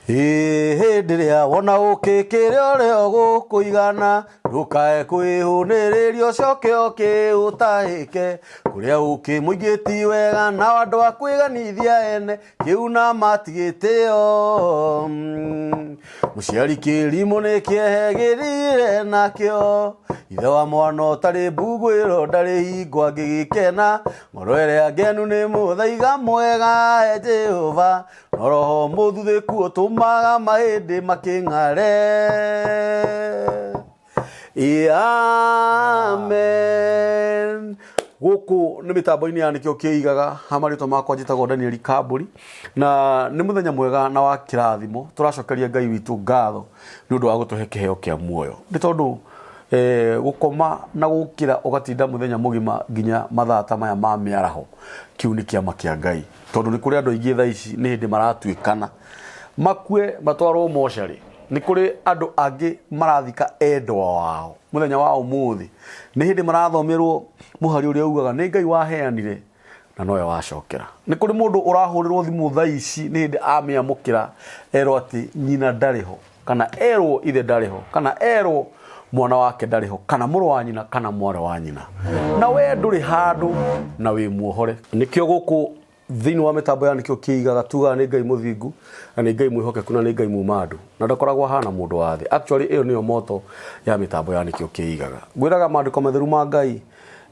Hĩndĩ ĩrĩa wona ũkĩ kĩrĩa ũrĩa ũgũkũigana ndũkae kwĩhũnĩrĩria ũcoke ũkĩ ũtahĩke kũrĩa ũkĩ mũingĩ ti wega nao andũ a kwĩganithia ene kĩu na matigĩtĩo mũciari kĩrimũ nĩ kĩehe gĩthire nakĩo ithe wa mwana ũtarĩ mbugwĩro ndarĩ hingo angĩgĩkena ngoro ĩrĩa ngenu nĩ mũthaiga mwega he Jehova no roho mũthuthĩku ũtũmaga mahĩndĩ makĩng'are amen gũkũ nĩ mĩtambo-inĩ ya nĩkĩo kĩigaga ha marĩtwa makwa njĩtagwo Daniel Kambũri na nĩ mũthenya mwega na wa kĩrathimo tũracokeria Ngai witũ ngatho nĩ ũndũ wa gũtũhe kĩheo kĩa muoyo nĩ tondũ eh, gũkoma na gũkĩra ũgatinda mũthenya mũgima nginya mathaa ta maya ma mĩaraho kĩu nĩ kĩama kĩa Ngai tondũ nĩ kũrĩ andũ aingĩ thaa ici nĩ hĩndĩ maratuĩkana makue matwarwo mocarĩ nĩ kũrĩ andũ angĩ marathika endwa wao mũthenya wa ũmũthĩ nĩ hĩndĩ marathomerwo mũhari ũrĩa ugaga nĩ Ngai waheanire na nowe wacokera nĩ kũrĩ mũndũ ũrahũrĩrwo thimũ thaa ici nĩ hĩndĩ amĩamũkĩra erwo atĩ nyina ndarĩ ho kana erwo ithe ndarĩ ho kana erwo mwana wake ndarĩ ho kana mũrũ wa nyina kana mwarĩ wa nyina na we ndũrĩ handũ na wĩ muohore nĩkĩo gũkũ thĩinĩ wa mĩtambo ya nĩkĩo kĩigaga tugaga nĩ Ngai mũthingu na nĩ Ngai mwĩhokeku na nĩ Ngai muma andũ na ndakoragwo ahana mũndũ wa thĩ actually ĩyo nĩyo moto ya mĩtambo ya nĩkĩo kĩigaga ngwĩraga maandĩko matheru ma Ngai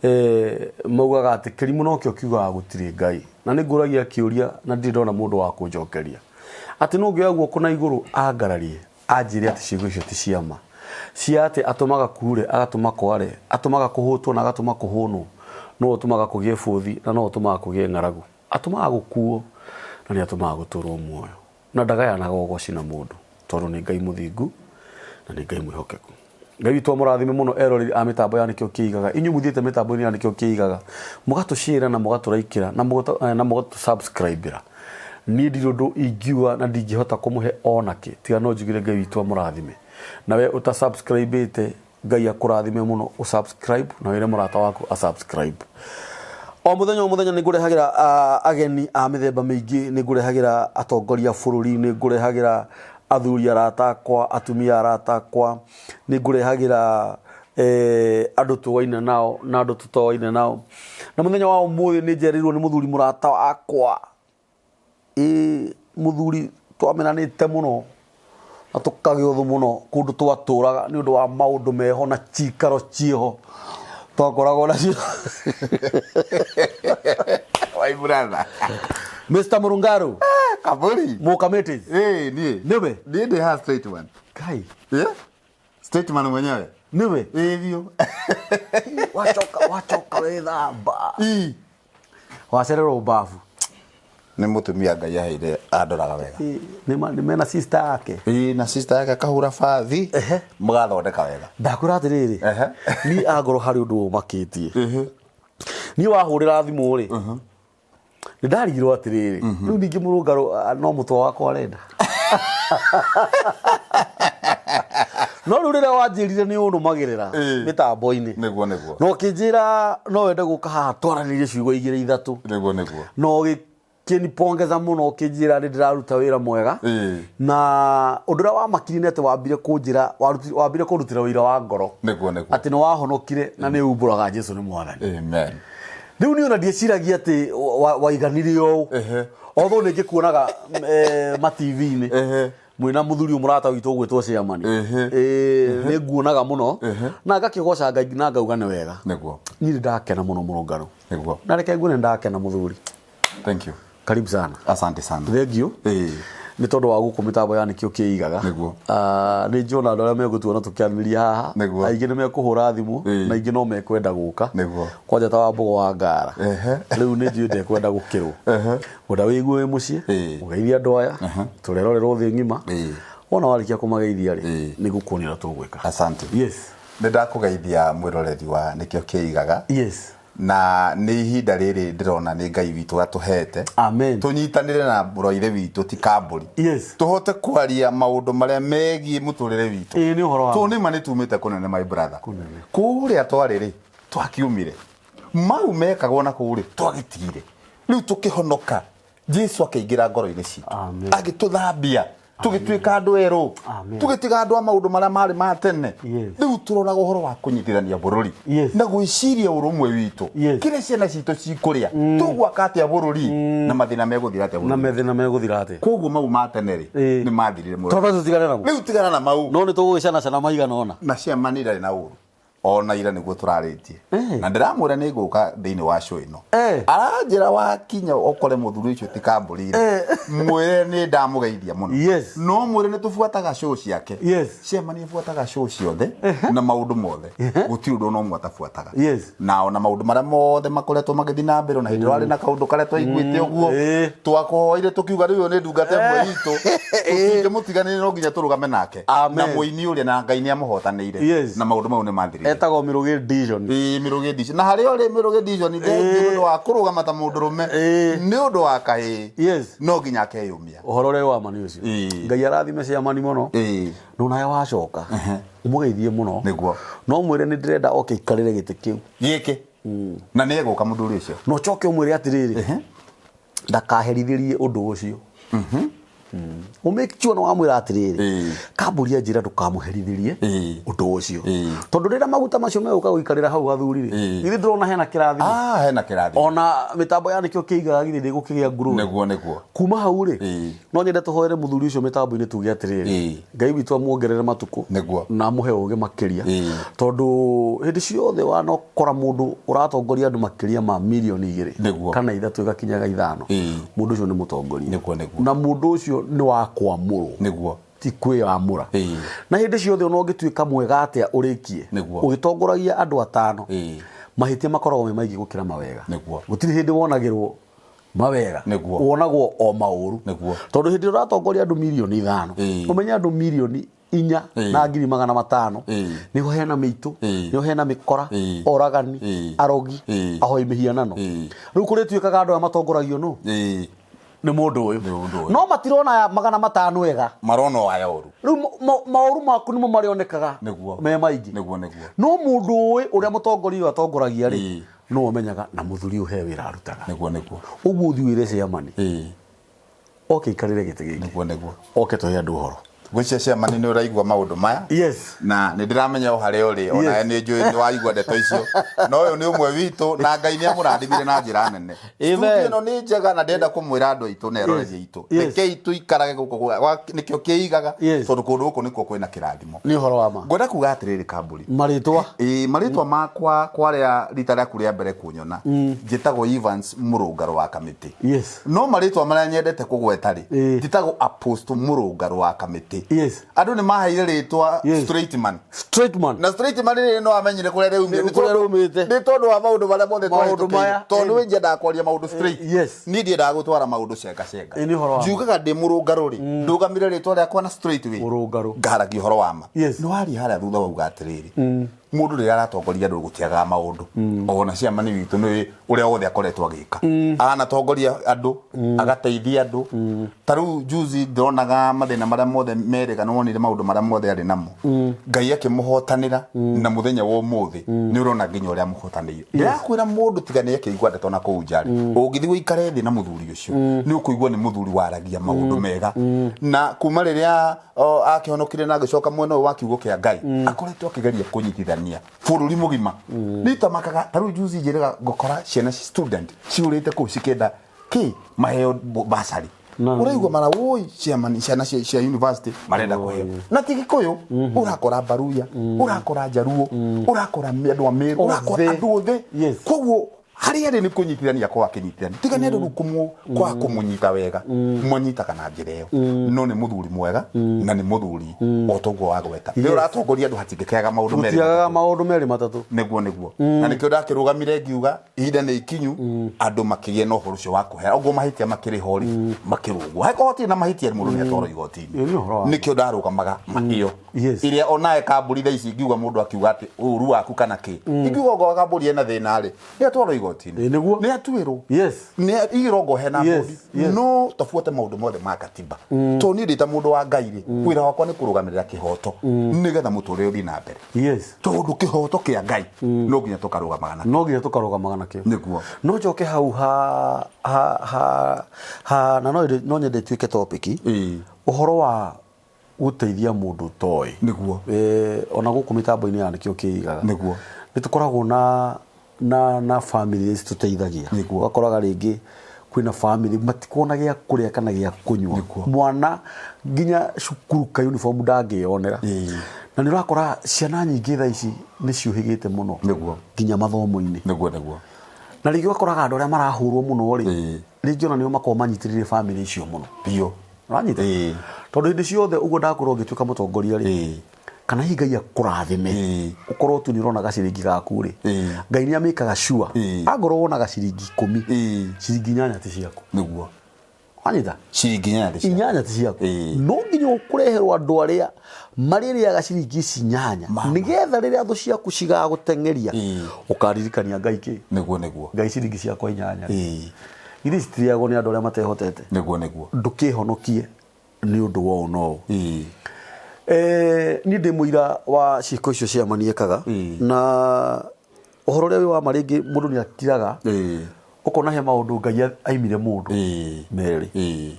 eh, maugaga atĩ kĩrimũ nokĩo kiugaga gũtirĩ Ngai na nĩ ngũragia kĩũria na ndirĩ ndona mũndũ wa kũnjokeria atĩ nũ ũngĩoya guoko na igũrũ angararie anjĩre atĩ ciugo icio ti cia ma cia atĩ atũmaga kuure agatũma kware atũmaga kũhũtwo na agatũma kũhũnwo no ũtũmaga kũgĩe bũthi na no ũtũmaga kũgĩe ng'aragu atũmaga gũkuo na nĩ atũmaga gũtũrwo muoyo na ndagayanaga ũgoci na mũndũ tondũ nĩ Ngai mũthingu na nĩ Ngai mwĩhokeku Ngai witũ amũrathime mũno eroreri a mĩtambo ya nĩkĩo kĩigaga inyuĩ mũthiĩte mĩtambo-inĩ ya nĩkĩo kĩigaga mũgatũcĩra na mũgatũraikĩra na na mũgatũsubscribĩra niĩ ndirĩ ũndũ ingiuga na ndingĩhota kũmũhe onakĩ tiga no njugire Ngai witũ amũrathime nawe ũtasubscribĩte Ngai akũrathime mũno ũsubscribe na wĩre mũrata waku asubscribe o mũthenya o mũthenya nĩ ngũrehagĩra ageni a mĩthemba mĩingĩ nĩ ngũrehagĩra atongoria a bũrũri nĩ ngũrehagĩra athuri arata akwa atumia arata akwa nĩ ngũrehagĩra eh, andũ tũaine nao na andũ tũtoaine nao na mũthenya wa ũmũthĩ nĩ njereirwo nĩ mũthuri mũrata wakwa ĩ mũthuri twamenanĩte mũno na tũkagĩa ũthũ mũno kũndũ twatũraga nĩ ũndũ wa maũndũ meho na cikaro ciĩho twakoragwo nacio My brother. Mr. Murungaru Kaburi. Mũkamĩtĩ Eh, niĩ. Nĩwe? Niĩ ndĩ haha straight man. Kai Yeah? Straight man mwenyewe. nĩwe Ĩĩ biũ. wacoka wacoka wĩthamba Ii. wacererwo mbabu Nĩ mũtumia Ngai aheire andoraga wega. Ĩ, nĩ ma- nĩ mena sister yake Ĩĩ na sister yake akahura bathi. Ehe. Mũgathondeka wega. ndakwĩra atĩrĩrĩ Ehe. niĩ angorwo harĩ ũndũ ũmakĩtie niĩ wahũrĩra thimũ rĩ nĩ ndarigirwo atĩrĩrĩ rĩu ningĩ mũrũngarũ ah, no mũtwe wakwa arenda no rĩu rĩrĩa wanjĩrire nĩ ũnũmagĩrĩra Ĩĩ. mĩtambo-inĩ Nĩguo nĩguo. na ũkĩnjĩra no wende gũka haha twaranĩrie ciugo igĩrĩ ithatũ Nĩguo nĩguo. na ũgĩkĩnipongeza mũno ũkĩnjĩra nĩ ndĩraruta wĩra mwega Ĩĩ. na ũndũ ũrĩa wamakirie nĩ atĩ wambire kũnjĩra wambire kũrutĩra ũira wa ngoro Nĩguo nĩguo. atĩ nĩ wahonokire na nĩ umbũraga Jesu nĩ mwathani Amen. rĩu niĩ ona ndieciragia atĩ waiganire ũũ Ehe. although nĩ ngĩkuonaga eh, ma TV-inĩ Ehe. mwĩna mũthuri ũyũ mũrata witũ ũgwĩtwo chairman Ehe. Eh, nĩ nguonaga mũno na ngakĩgoca Ngai na ngauga nĩ wega Nĩguo. niĩ nĩ ndakena mũno mũrũngarũ Nĩguo. na reke nguone nĩ ndakena mũthuri Thank you. karibu sana Asante sana. thank you Ĩĩ. nĩ tondũ wa gũkũ mĩtambo ya nĩkĩo kĩigaga Nĩguo. Ah, nĩ njũĩ ona andũ arĩa megũtuona tũkĩarĩrĩria haha Nĩguo. aingĩ nĩ mekũhũra thimũ Ĩĩ. na aingĩ no mekwenda gũka Nĩguo. kwanja ta wambogo wa ngara Ehe. rĩu nĩ njũĩ ndekwenda gũkĩrwo Ehe. ngwenda wĩigue wĩ mũciĩ Ĩĩ. ũgeithie andũ aya tũrerorerwo thĩ ng'ima Ĩĩ. wona warĩkia kũmageithia rĩ Ĩĩ. nĩ gũkuonia ũrĩa tũgwĩka Asante. yes Nĩ ndakũgeithia mwĩroreri wa nĩkĩo kĩigaga. yes Na nĩ ihinda rĩrĩ ndĩrona nĩ Ngai witũ atũhete. Amen. Tũnyitanĩre na mũrũ wa ithe witũ ti kambũri. Yes. Tũhote kwaria maũndũ marĩa megiĩ mũtũrĩre witũ. Ĩĩ nĩ ũhoro wa Tondũ nĩ ma nĩ tumĩte kũnene my brother. Kũrĩa twarĩ rĩ, twakiumire. Mau mekagwo na kũu rĩ, twagĩtigire. Rĩu tũkĩhonoka, Jesu akĩingĩra ngoro-inĩ citũ. Amen. Agĩtũthambia. Tũgĩtuĩka andũ erũ. Amen. Tũgĩtiga andũ a maũndũ marĩa marĩ ma tene. Rĩu tũroraga ũhoro wa kũnyitithania bũrũri na gwĩciria ũrũmwe witũ. Kĩrĩa ciana citũ cikũrĩa, tũgwaka atĩa bũrũri na mathĩna megũthira atĩa Na bũrũri. Methĩna megũthira atĩa? Koguo mau ma tene rĩ, nĩ mathirire mũno. Twambe tũtigane namo. Rĩu tigana na mau. No nĩ tũgũgĩcanacana maigana ũna. Na ciama nĩ ndarĩ na ũru ona ira nĩguo tũrarĩtie na ndĩramwĩra nĩ ngũka thĩinĩ wa show ĩno. Aranjĩra wakinya ũkore mũthuri ũcio ti kambũri-rĩ, mwĩre nĩ ndamũgeithia mũno. No mwĩre nĩ tũbuataga show ciake. Ciama nĩ abuataga show ciothe na maũndũ mothe. Gũtirĩ ũndũ ona ũmwe atabuataga. Na ona maũndũ marĩa mothe makoretwo magĩthiĩ na mbere, ona hĩndĩ ĩrĩa warĩ na kaũndũ karĩa twaiguĩte ũguo, twakũhoire tũkiuga rĩu ũyũ nĩ ndungata ĩmwe itũ, tũtingĩmũtiganĩria, no nginya tũrũgame nake. Amen. Na mũini ũrĩa na Ngai nĩ amũhotanĩire. Na maũndũ mau nĩ mathirire. Etagwo Mĩrũgĩ Dijon. Ĩĩ, Mĩrũgĩ Dijon. Na harĩa ũrĩ Mĩrũgĩ Dijon, thengiũ nĩ ũndũ wa kũrũgama ta mũndũrũme, nĩ ũndũ wa kahĩĩ, no nginya akeyũmia. Ũhoro ũrĩa wa ma nĩ ũcio. Ngai arathime ciamani mũno. No nawe wacoka ũmũgeithie mũno. Nĩguo. No mwĩre nĩ ndĩrenda oke aikarĩre gĩtĩ kĩu. Gĩkĩ. Na nĩ egũka mũthuri ũcio. Na ũcoke ũmwĩre atĩrĩrĩ, ndakaherithĩrie ũndũ ũcio. Ũmake sure nĩ wamwĩra atĩrĩrĩ, kambũri anjĩra ndũkamũherithĩrie ũndũ ũcio. Tondũ rĩrĩa maguta macio megũka gũikarĩra hau athuri rĩ, githĩ ndũrona hena kĩrathimo? Ah, hena kĩrathimo. Ona mĩtambo ya nĩkĩo kĩigaga githĩ ndĩgũkĩgĩa ngurũ. Nĩguo, nĩguo. Kuma hau rĩ, no nyende tũhoere mũthuri ũcio mĩtambo-inĩ tuge atĩrĩrĩ, Ngai witũ amuongerere matukũ Nĩguo. Na amũhe ũgĩ makĩria. Tondũ hĩndĩ ciothe wanokora mũndũ ũratongoria andũ makĩria ma mirioni 2 Nĩguo. kana 3 igakinyaga 5, mũndũ ũcio nĩ mũtongoria. Nĩguo, nĩguo. Na mũndũ ũcio nĩ wa kwamũrwo, Nĩguo. ti kwĩyamũra. Na hĩndĩ ciothe ona ũngĩtuĩka mwega atĩa ũrĩkie, ũgĩtongoragia andũ 5, mahĩtia makoragwo me maingĩ gũkĩra mawega. Nĩguo. Gũtirĩ hĩndĩ wonagĩrwo mawega. Nĩguo. Wonagwo o maũru. Nĩguo. Tondũ hĩndĩ ĩrĩa ũratongoria andũ mirioni 5, ũmenye andũ mirioni 4 na 500,000, nĩho hena mĩitũ, nĩho hena mĩkora, oragani, arogi, ahoi mĩhianano. Rĩu kũrĩtuĩkaga andũ aya matongoragio nũ? Nĩ mũndũ ũyũ. Nĩ mũndũ ũyũ. No matirona aya 500 ega. Marona o aya ũru. Rĩu maũru maku nĩmo marĩonekaga Nĩguo. me maingĩ. Nĩguo, nĩguo. No mũndũ ũĩ ũrĩa mũtongoria ũyũ atongoragia rĩ, no ũmenyaga na mũthuri ũyũ he wĩra arutaga. Nĩguo, nĩguo. Ũguo ũthiĩ wĩre ciamani. Oke ikarĩre gĩtĩ gĩkĩ. Nĩguo, nĩguo. Oke tũhe andũ ũhoro. Ngwĩciria ciamani nĩ ũraigua maũndũ maya. Na nĩ ndĩramenya o harĩa ũrĩ, ona nĩ njũĩ nĩ waigua ndeto icio. Na ũyũ nĩ ũmwe witũ na Ngai nĩ amũrathimire na njĩra nene. Amen. Studio ĩno nĩ njega na ndĩrenda kũmwĩra andũ aitũ na eroreri aitũ. Rekei tũikarage gũkũ nĩkĩo kĩigaga, tondũ kũndũ gũkũ nĩkuo kwĩna kĩrathimo. Nĩ ũhoro wa ma. Ngwenda kuga atĩrĩrĩ kambũri. Marĩtwa. Ĩĩ, marĩtwa makwa kwarĩa rita rĩaku rĩa mbere kũnyona, njĩtagwo Evans Mũrũngarũ wa Kamĩtĩ. No marĩtwa marĩa nyendete kũgweta rĩ, njĩtagwo Apostle Mũrũngarũ wa Kamĩtĩ. Andũ nĩ maheire rĩtwa Straight Man. Straight Man. Na Straight Man rĩrĩ no amenyire kũrĩa rĩumire. Nĩ kũrĩa rĩumĩte. Nĩ tondũ wa maũndũ marĩa mothe Maũndũ twahĩtũkĩire. maya. Tondũ niĩ nyendaga kwaria maũndũ straight. Niĩ ndiendaga gũtwara maũndũ cenga cenga. Ĩ, nĩ ũhoro wa ma. Njugaga ndĩ mũrũngarũ rĩ, ndũgamire rĩtwa rĩakwa na straight way. Mũrũngarũ. Ngaragia ũhoro wa ma. Nĩ waria harĩa thutha wauga atĩrĩrĩ, mũndũ rĩrĩa aratongoria andũ gũtiagaga maũndũ. Ona ciamani witũ nĩ ũrĩa wothe akoretwo agĩka. Anatongoria andũ, agateithia andũ. Ta rĩu juzi ndĩronaga mathĩna marĩa mothe merĩga, nĩ wonire maũndũ marĩa mothe arĩ namo. Ngai akĩmũhotanĩra na mũthenya wa ũmũthĩ nĩ ũrona nginya ũrĩa amũhotanĩire. Ndĩrakwĩra mũndũ tiga nĩ akĩigua ndeto na kũu nja rĩ, ũngĩthiĩ ũikare thĩ na mũthuri ũcio, nĩ ũkũigua nĩ mũthuri waragia maũndũ mega. Na kuma rĩrĩa akĩhonokire na agĩcoka mwena ũyũ wa kiugo kĩa Ngai, akoretwo akĩgeria kũnyitithania bũrũri mũgima. Nĩ itamakaga ta rĩu juzi njĩrĩga ngũkora ciana student ciũrĩte kũu cikĩenda kĩ maheo basari. Ũraigua mara woi ciana cia university marenda kũheo. Na ti Gĩkũyũ, ũrakora Baruya, ũrakora Njaruo, ũrakora andũ a Meru, ũrakora andũ othe. Koguo harĩa arĩ nĩ kũnyitithania kwa akĩnyitithania. Tiga nĩ andũ rĩu kwa kũmũnyita wega, mũnyitaga na njĩra ĩyo. No nĩ mũthuri mwega na nĩ mũthuri o ta ũguo wagweta. Nĩ ũratongoria andũ hatingĩkĩaga maũndũ merĩ Gũtiagaga matatũ. maũndũ merĩ matatũ. Nĩguo, nĩguo. Na nĩkĩo ndakĩrũgamire ngiuga ihinda nĩ ikinyu andũ makĩgĩe na ũhoro ũcio wa kũhera. Ũguo mahĩtia makĩrĩ ho rĩ, makĩrũngwo. Angĩkorwo hatirĩ na mahĩtia mũndũ nĩ atwarwo igoti-inĩ. Ĩyo nĩ ũhoro wa ma. Nĩkĩo ndarũgamaga ĩyo. Ĩrĩa onaye kambũri thaa ici ingiuga mũndũ akiuga atĩ ũru waku kana kĩ. Ingiuga okorwo kambũri ena thĩna rĩ, nĩ atwarwo igoti. igoti-inĩ. Ĩĩ, nĩguo. Nĩ atuĩrwo. Nĩ igĩro ngohe na Yes, bũndi. yes. No tabuate maũndũ mothe ma katiba. Tondũ niĩ ndĩ ta mũndũ wa Ngai rĩ, wĩra wakwa nĩ kũrũgamĩrĩra kĩhoto nĩgetha mũtũrĩre ũthiĩ na mbere. Tondũ kĩhoto kĩa Ngai no nginya tũkarũgamaga nakĩo. No nginya tũkarũgamaga nakĩo. Nĩguo. No njoke hau ha ha ha ha na no no nyende ituĩke topic. Ũhoro wa gũteithia mũndũ ũtoĩ. Nĩguo. Ona gũkũ mĩtambo-inĩ ya nĩkĩo kĩigaga. Nĩguo. Nĩ tũkoragwo na na na family citũteithagia. Nĩguo. Ũgakoraga rĩngĩ kwĩna family matikuona gĩa kũrĩa kana gĩa kũnyua. Nĩguo. Mwana nginya cukuru ka uniform ndangĩyonera. Na nĩ ũrakora ciana nyingĩ thaa ici nĩ ciũhĩgĩte mũno. Nĩguo. Nginya mathomo-inĩ. Nĩguo nĩguo. Na rĩngĩ ũgakoraga andũ arĩa marahũrwo mũno rĩ, rĩngĩ ona nĩo makoragwo manyitĩrĩire family icio mũno. Biũ. Ũranyita? Tondũ hĩndĩ ciothe ũguo ndakorwo ngĩtuĩka mũtongoria rĩ, kana hihi Ngai akũrathime, ũkorwo tu nĩ ũrona gaciringi gaku rĩ, Ngai nĩ amĩkaga sure. Angorwo wonaga ciringi 10, ciringi 8 ti ciaku. Nĩguo. Wanyita? Ciringi 8 ti ciaku. 8 ti ciaku. No nginya ũkũreherwo andũ arĩa marĩrĩaga ciringi ici 8, nĩgetha rĩrĩa thũ ciaku cigagũteng'eria, ũkaririkania Ngai kĩ? Nĩguo nĩguo. Ngai ciringi ciakwa 8. Githĩ citirĩagwo nĩ andũ arĩa matehotete? Nĩguo nĩguo. Ndũkĩhonokie nĩ ũndũ wa ũũ na ũũ. Niĩ ndĩ mũira wa ciĩko icio ciama niĩkaga, na ũhoro ũrĩa wĩ wa ma rĩngĩ mũndũ nĩ akiraga, ũkona he maũndũ Ngai aimire mũndũ merĩ,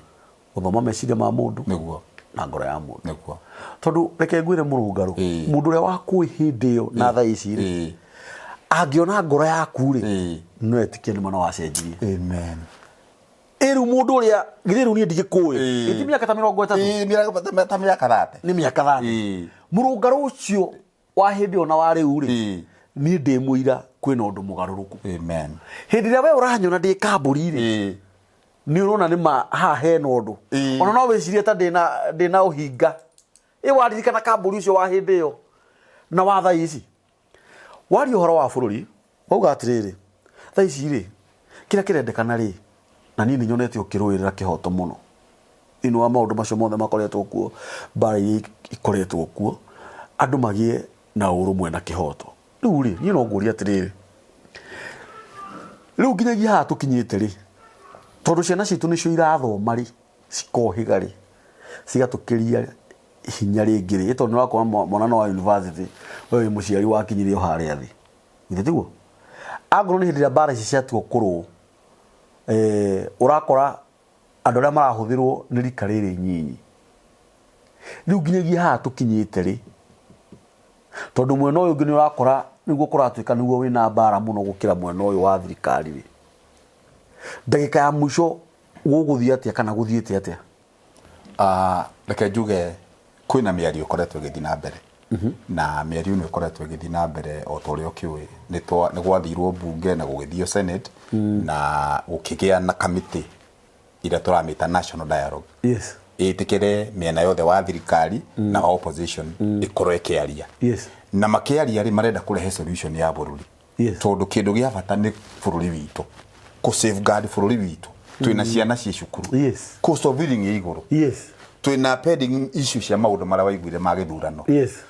gũthoma meciria ma mũndũ Nĩguo. na ngoro ya mũndũ. Nĩguo. Tondũ reke ngwĩre mũrũngarũ, mũndũ ũrĩa wakũĩ hĩndĩ ĩyo na thaa ici rĩ, angĩona ngoro yaku rĩ, no etĩkie nĩ ma no wacenjirie. Amen. Ĩ rĩu mũndũ ũrĩa, githĩ rĩu niĩ ndigĩkũĩ? Ĩ ti mĩaka ta 30? Ĩ, ta mĩaka 30. Nĩ mĩaka 30. Mũrũngarũ ũcio wa hĩndĩ ĩyo na wa rĩu rĩ, niĩ ndĩ mũira kwĩna ũndũ mũgarũrũku. Amen. Hĩndĩ ĩrĩa we ũranyona ndĩ kambũri rĩ, nĩ ũrona nĩ ma haha hena ũndũ. Ona no wĩcirie ta ndĩna ũhinga. Ĩ waririkana kambũri ũcio wa hĩndĩ ĩyo na wa thaa ici. Waria ũhoro wa bũrũri, wauga atĩrĩrĩ, thaa ici rĩ, kĩrĩa kĩrendekana rĩ, na niĩ nĩ nyonete ũkĩrũĩrĩra kĩhoto mũno. Thĩinĩ wa maũndũ macio mothe makoretwo kuo, mbara iria ikoretwo kuo, andũ magĩe na ũrũmwe na kĩhoto. Rĩu rĩ, niĩ no ngũrie atĩrĩrĩ, rĩu nginyagia haha tũkinyĩte rĩ, tondũ ciana citũ nĩcio irathoma rĩ, cikohĩga rĩ, cigatũkĩria hinya rĩngĩ rĩ, tondũ nĩ ũrakora mwana no wa university, we wĩ mũciari wakinyire o harĩa thĩ. Githĩ tiguo? Angorwo nĩ hĩndĩ ĩrĩa mbara ici ciatua kũrũo, ũrakora andũ arĩa marahũthĩrwo nĩ rika rĩrĩ inyinyi. Rĩu nginyagia haha tũkinyĩte rĩ, tondũ mwena ũyũ ũngĩ nĩ ũrakora nĩguo kũratuĩka nĩguo wĩna mbara mũno gũkĩra mwena ũyũ wa thirikari rĩ. Ndagĩka ya mũico gũgũthiĩ atĩa kana gũthiĩte atĩa? Reke njuge kwĩna mĩario ĩkoretwo ĩgĩthiĩ na mbere. Na mĩario ĩno ĩkoretwo ĩgĩthiĩ na mbere o ta ũrĩa ũkĩũĩ. Nĩ gwathirwo mbunge na gũgĩthio Senate na gũkĩgĩa na kamĩtĩ ĩrĩa tũramĩta National Dialogue. Ĩtĩkĩre mĩena yothe wa thirikari na wa opposition ĩkorwo ĩkĩaria. Na makĩaria rĩ, marenda kũrehe solution ya bũrũri. Tondũ kĩndũ gĩa bata nĩ bũrũri witũ. Kũ safeguard bũrũri witũ. Twĩna ciana ciĩ cukuru. Cost of living ĩ igũrũ. Twĩna pending issue cia maũndũ marĩa waiguire ma gĩthurano.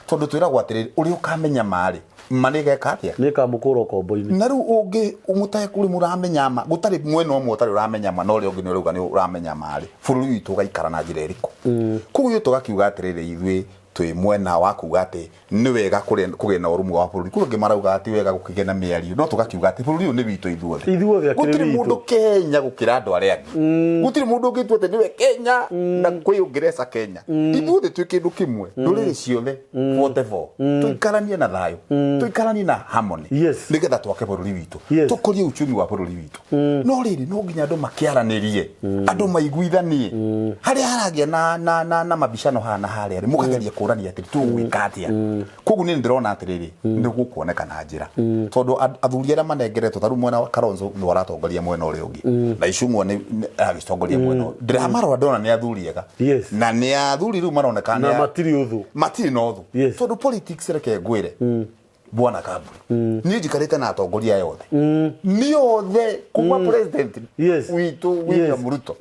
Tondũ twĩragwo atĩrĩrĩ, ũrĩa ũkamenya ma rĩ, ma nĩ ĩgeka atĩa? Nĩ ĩkamũkũra ũkombo-inĩ. Na rĩu ũngĩ mũtekũrĩ mũramenya ma, gũtarĩ mwena ũmwe ũtarĩ ũramenya ma, na ũrĩa ũngĩ nĩ ũrauga nĩ ũramenya ma rĩ, bũrũri witũ ũgaikara na njĩra ĩrĩkũ? Koguo ithuĩ tũgakiuga atĩrĩrĩ, ithuĩ twĩ mwena wa kuga atĩ nĩ wega kũgĩa na ũrũmwe wa bũrũri. Kũrĩ angĩ marauga ti wega gũkĩgĩa na mĩario, no tũgakiuga atĩ bũrũri ũyũ nĩ witũ ithuothe. Ithuothe akĩrĩ Gũtirĩ witũ. mũndũ Kenya gũkĩra andũ arĩa angĩ. Gũtirĩ mũndũ ũngĩtua atĩ nĩwe Kenya na kwĩ ũngĩreca Kenya. Ithuothe twĩ kĩndũ kĩmwe, ndũrĩrĩ ciothe, whatever. Tũikaranie na thayũ, tũikaranie na harmony. Nĩgetha twake bũrũri witũ. Tũkũrie uchumi wa bũrũri witũ. No rĩrĩ, no nginya andũ makĩaranĩrie, andũ maiguithanie. Harĩa haragĩa na mabicano haha na harĩa rĩ, mũkageria kũrania atĩrĩ, tũgwĩka atĩa? Koguo niĩ ndĩrona atĩrĩrĩ, nĩ gũkuoneka na njĩra. Tondũ athuri arĩa manengeretwo, ta rĩu mwena wa Kalonzo nĩwe ũratongoria mwena ũrĩa ũngĩ. Na Icũng'wa nĩ aragĩtongoria mwena ũyũ. Ndĩramarora ndĩrona nĩ athuri ega. Na nĩ athuri rĩu maroneka Na nĩ a- matirĩ ũthũ. Matirĩ na ũthũ. Tondũ politics reke ngwĩre, bwana Kamburi, niĩ njikarĩte na atongoria aya othe. Nĩ othe kuma president witũ William Ruto.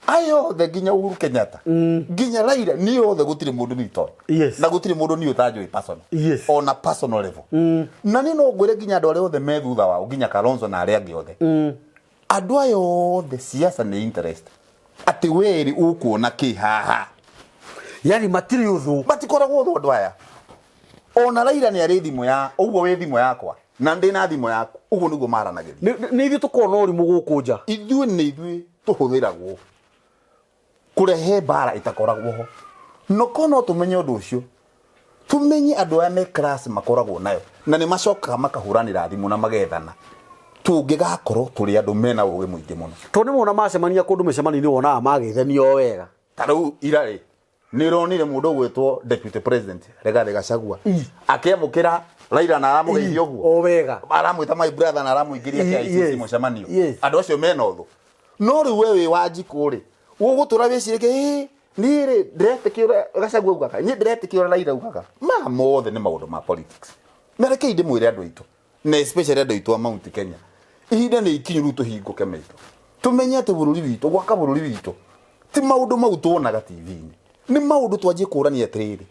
Aya othe, nginya Uhuru Kenyatta, nginya Raila, niĩ othe gũtirĩ mũndũ niĩ itoĩ. Na gũtirĩ mũndũ niĩ ũtanjũĩ personal. Ona personal level. Na niĩ no ngwĩre nginya andũ arĩa othe me thutha wao, nginya Kalonzo na arĩa angĩ othe, andũ aya othe siasa nĩ interest, atĩ werĩ ũkuona kĩ haha. Yani matirĩ ũthũ. Matikoragwo ũthũ andũ aya. Ona Raila nĩ arĩ thimũ ya ũguo wĩ thimũ yakwa na ndĩ na thimũ yaku, ũguo nĩguo maranagĩria. Nĩ ithuĩ tũkoragwo na ũrimũ gũkũ nja. Ithuĩ nĩ ithuĩ tũhũthĩragwo kũrehe mbara ĩtakoragwo ho. No ko no tũmenye ũndũ ũcio, tũmenye andũ aya me class makoragwo nayo na nĩ macokaga makahũranĩra thimũ na magethana, tũngĩgakorwo tũrĩ andũ mena ũgĩ mũingĩ mũno. Tondũ nĩ wona macemania kũndũ mĩcemanio-inĩ, wonaga magĩthenio o wega. Ta rĩu ira rĩ, nĩ ũronire mũndũ ũgwĩtwo Deputy President Rigathĩ Gachagua akĩamũkĩra Raila na aramũgeithia ũguo o wega. Aramwĩta "my brother" na aramũingĩria KICC mũcemanio. Andũ acio mena ũthũ. No rĩu we wĩ Wanjikũ rĩ, ũgũtũra wĩcirĩke, "Ĩ, niĩ rĩ, ndĩretĩkia ũrĩa Gachagua augaga, niĩ ndĩretĩkia ũrĩa Raila augaga." Maya mothe nĩ maũndũ ma politics. Na rekei ndĩmwĩre andũ aitũ, na especially andũ aitũ a Mount Kenya, ihinda nĩ ikinyu rĩu tũhingũke maitho, tũmenye atĩ bũrũri witũ, gwaka bũrũri witũ ti maũndũ mau tuonaga TV-inĩ, nĩ maũndũ twanjie kũrania atĩrĩrĩ,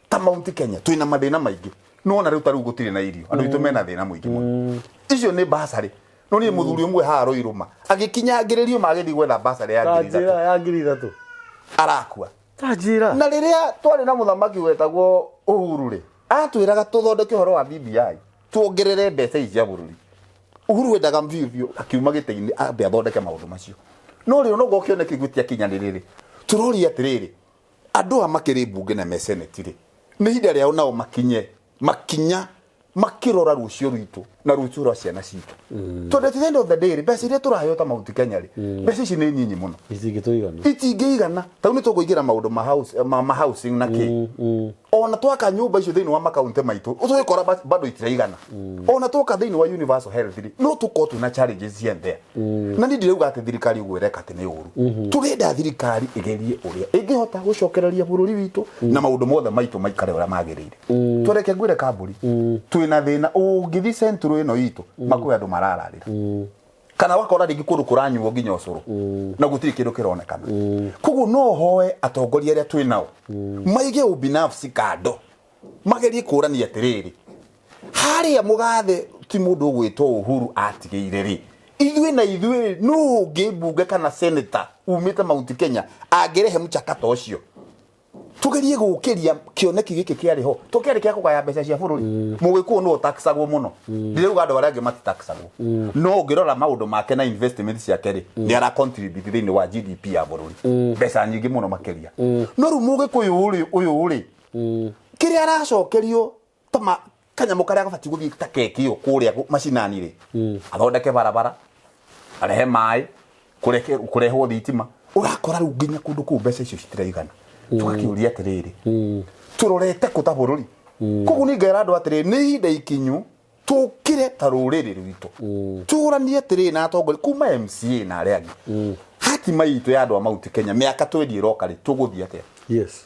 ta Mount Kenya twĩna mathĩna maingĩ. Nĩwona rĩu ta rĩu gũtirĩ na irio, andũ aitũ mena thĩna mũingĩ mũno. Icio nĩ basarĩ. No niĩ mũthuri ũmwe haha Rũirũma agĩkinyangĩrĩrio magĩthiĩ gwetha basarĩ ya 3,000. Tanjĩra ya 3,000. Arakua. Tanjĩra. Na rĩrĩa twarĩ na mũthamaki wetagwo Uhuru rĩ, atwĩraga tũthondeke ũhoro wa BBI, tuongerere mbeca ici cia bũrũri. Uhuru wendaga biũ biũ akiuma gĩtĩ-inĩ ambe athondeke maũndũ macio. No rĩu no kĩoneki gĩtiakinyanĩrĩ rĩ, tũroria atĩrĩrĩ, andũ aya makĩrĩ mbunge na me senate rĩ, nĩ ihinda rĩao nao makinye makinya makĩrora rũciũ rwitũ na rũciũ rwa ciana citũ, tondũ at the end of the day rĩ, mbeca iria tũraheo ta Mount Kenya rĩ, mbeca ici nĩ nyinyi mũno. Itingĩtũigana. Itingĩigana. Ta rĩu nĩ tũkũingĩra maũndũ ma house, ma housing na kĩ. Ona twaka nyũmba icio thĩinĩ wa makaunti maitũ, tũgĩkora bado itiraigana. Ona twoka thĩinĩ wa universal health rĩ, no tũkorwo twĩna challenges here and there. Na niĩ ndirauga atĩ thirikari ũguo ĩreka atĩ nĩ ũru. Tũrenda thirikari ĩgerie ũrĩa ĩngĩhota gũcokereria bũrũri witũ na maũndũ mothe maitũ maikare ũrĩa magĩrĩire. Tũreke ngwĩre, kambũri twĩna thĩna. Ũngĩthiĩ central ĩno itũ, makwĩ andũ marararĩra, kana wakora rĩngĩ kũndũ kũranyuo nginya ũcũrũ na gũtirĩ kĩndũ kĩronekana. Koguo no hoe atongoria arĩa twĩ nao maige ubinafsi kando, magerie kũrania atĩrĩrĩ, harĩa mũgathe ti mũndũ ũgwĩtwo Uhuru atigĩire rĩ, ithuĩ na ithuĩ nũ ũngĩ mbunge kana senator umĩte Mount Kenya angĩrehe mchakato ũcio, tugerie gũkĩria kĩoneki gĩkĩ kĩarĩ ho to kĩarĩ kĩa kũgaya mbeca cia bũrũri. Mũgĩkũyũ nĩwe ũtaxagwo mũno. Ndirauga andũ arĩa angĩ matitaxagwo, no ũngĩrora maũndũ make na investment ciake rĩ, nĩ ara contribute thĩinĩ wa GDP ya bũrũri mbeca nyingĩ mũno makĩria. No rĩu mũgĩkũyũ rĩ, ũyũ rĩ, kĩrĩa aracokerio ta kanyamũ karĩa gabatiĩ gũthiĩ ta keki ĩyo kũrĩa macinani rĩ, athondeke barabara, arehe maĩ, kũrehwo thitima, ũrakora rĩu nginya kũndũ kũu mbeca icio citiraigana. Tũgakĩũria atĩrĩrĩ, tũrorete kũ ta bũrũri? Koguo niĩ ngera andũ atĩrĩrĩ, nĩ ihinda ikinyu tũkĩre ta rũrĩrĩ rwitũ, tũranie atĩrĩrĩ na atongoria kuma MCA na arĩa angĩ, hatima itũ ya andũ a Mount Kenya mĩaka 20 ĩroka rĩ, tũgũthiĩ atĩa?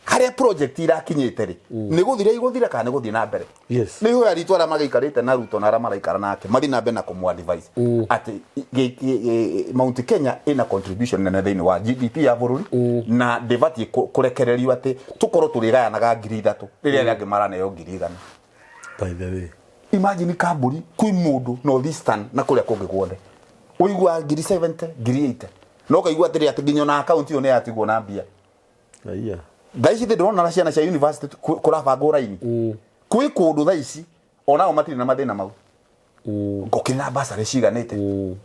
Harĩa project irakinyĩte rĩ, nĩ gũthira igũthira kana nĩ gũthiĩ na mbere? Nĩ ihoya ritũ arĩa magĩikarĩte na Ruto na arĩa maraikara nake mathiĩ na mbere na kũmũ advise atĩ Mount Kenya ĩna contribution nene thĩinĩ wa GDP ya bũrũri, na ndĩbatiĩ kũrekererio atĩ tũkorwo tũrĩgayanaga 3,000 rĩrĩa arĩa angĩ maraneo 100,000. By the way, imagine kamburi kwĩ mũndũ North Eastern na kũrĩa kũngĩ guothe ũiguaga 70,000, 80,000, no ũkaigua atĩrĩ atĩ nginya ona akaunti ĩyo nĩ yatigwo na mbia. Aya. Thaa ici ndĩrona na ciana cia university kũrabangwo raini kwĩ kũndũ thaa ici onao matirĩ na mathĩna mau, gũkĩrĩ na basarĩ ciganĩte.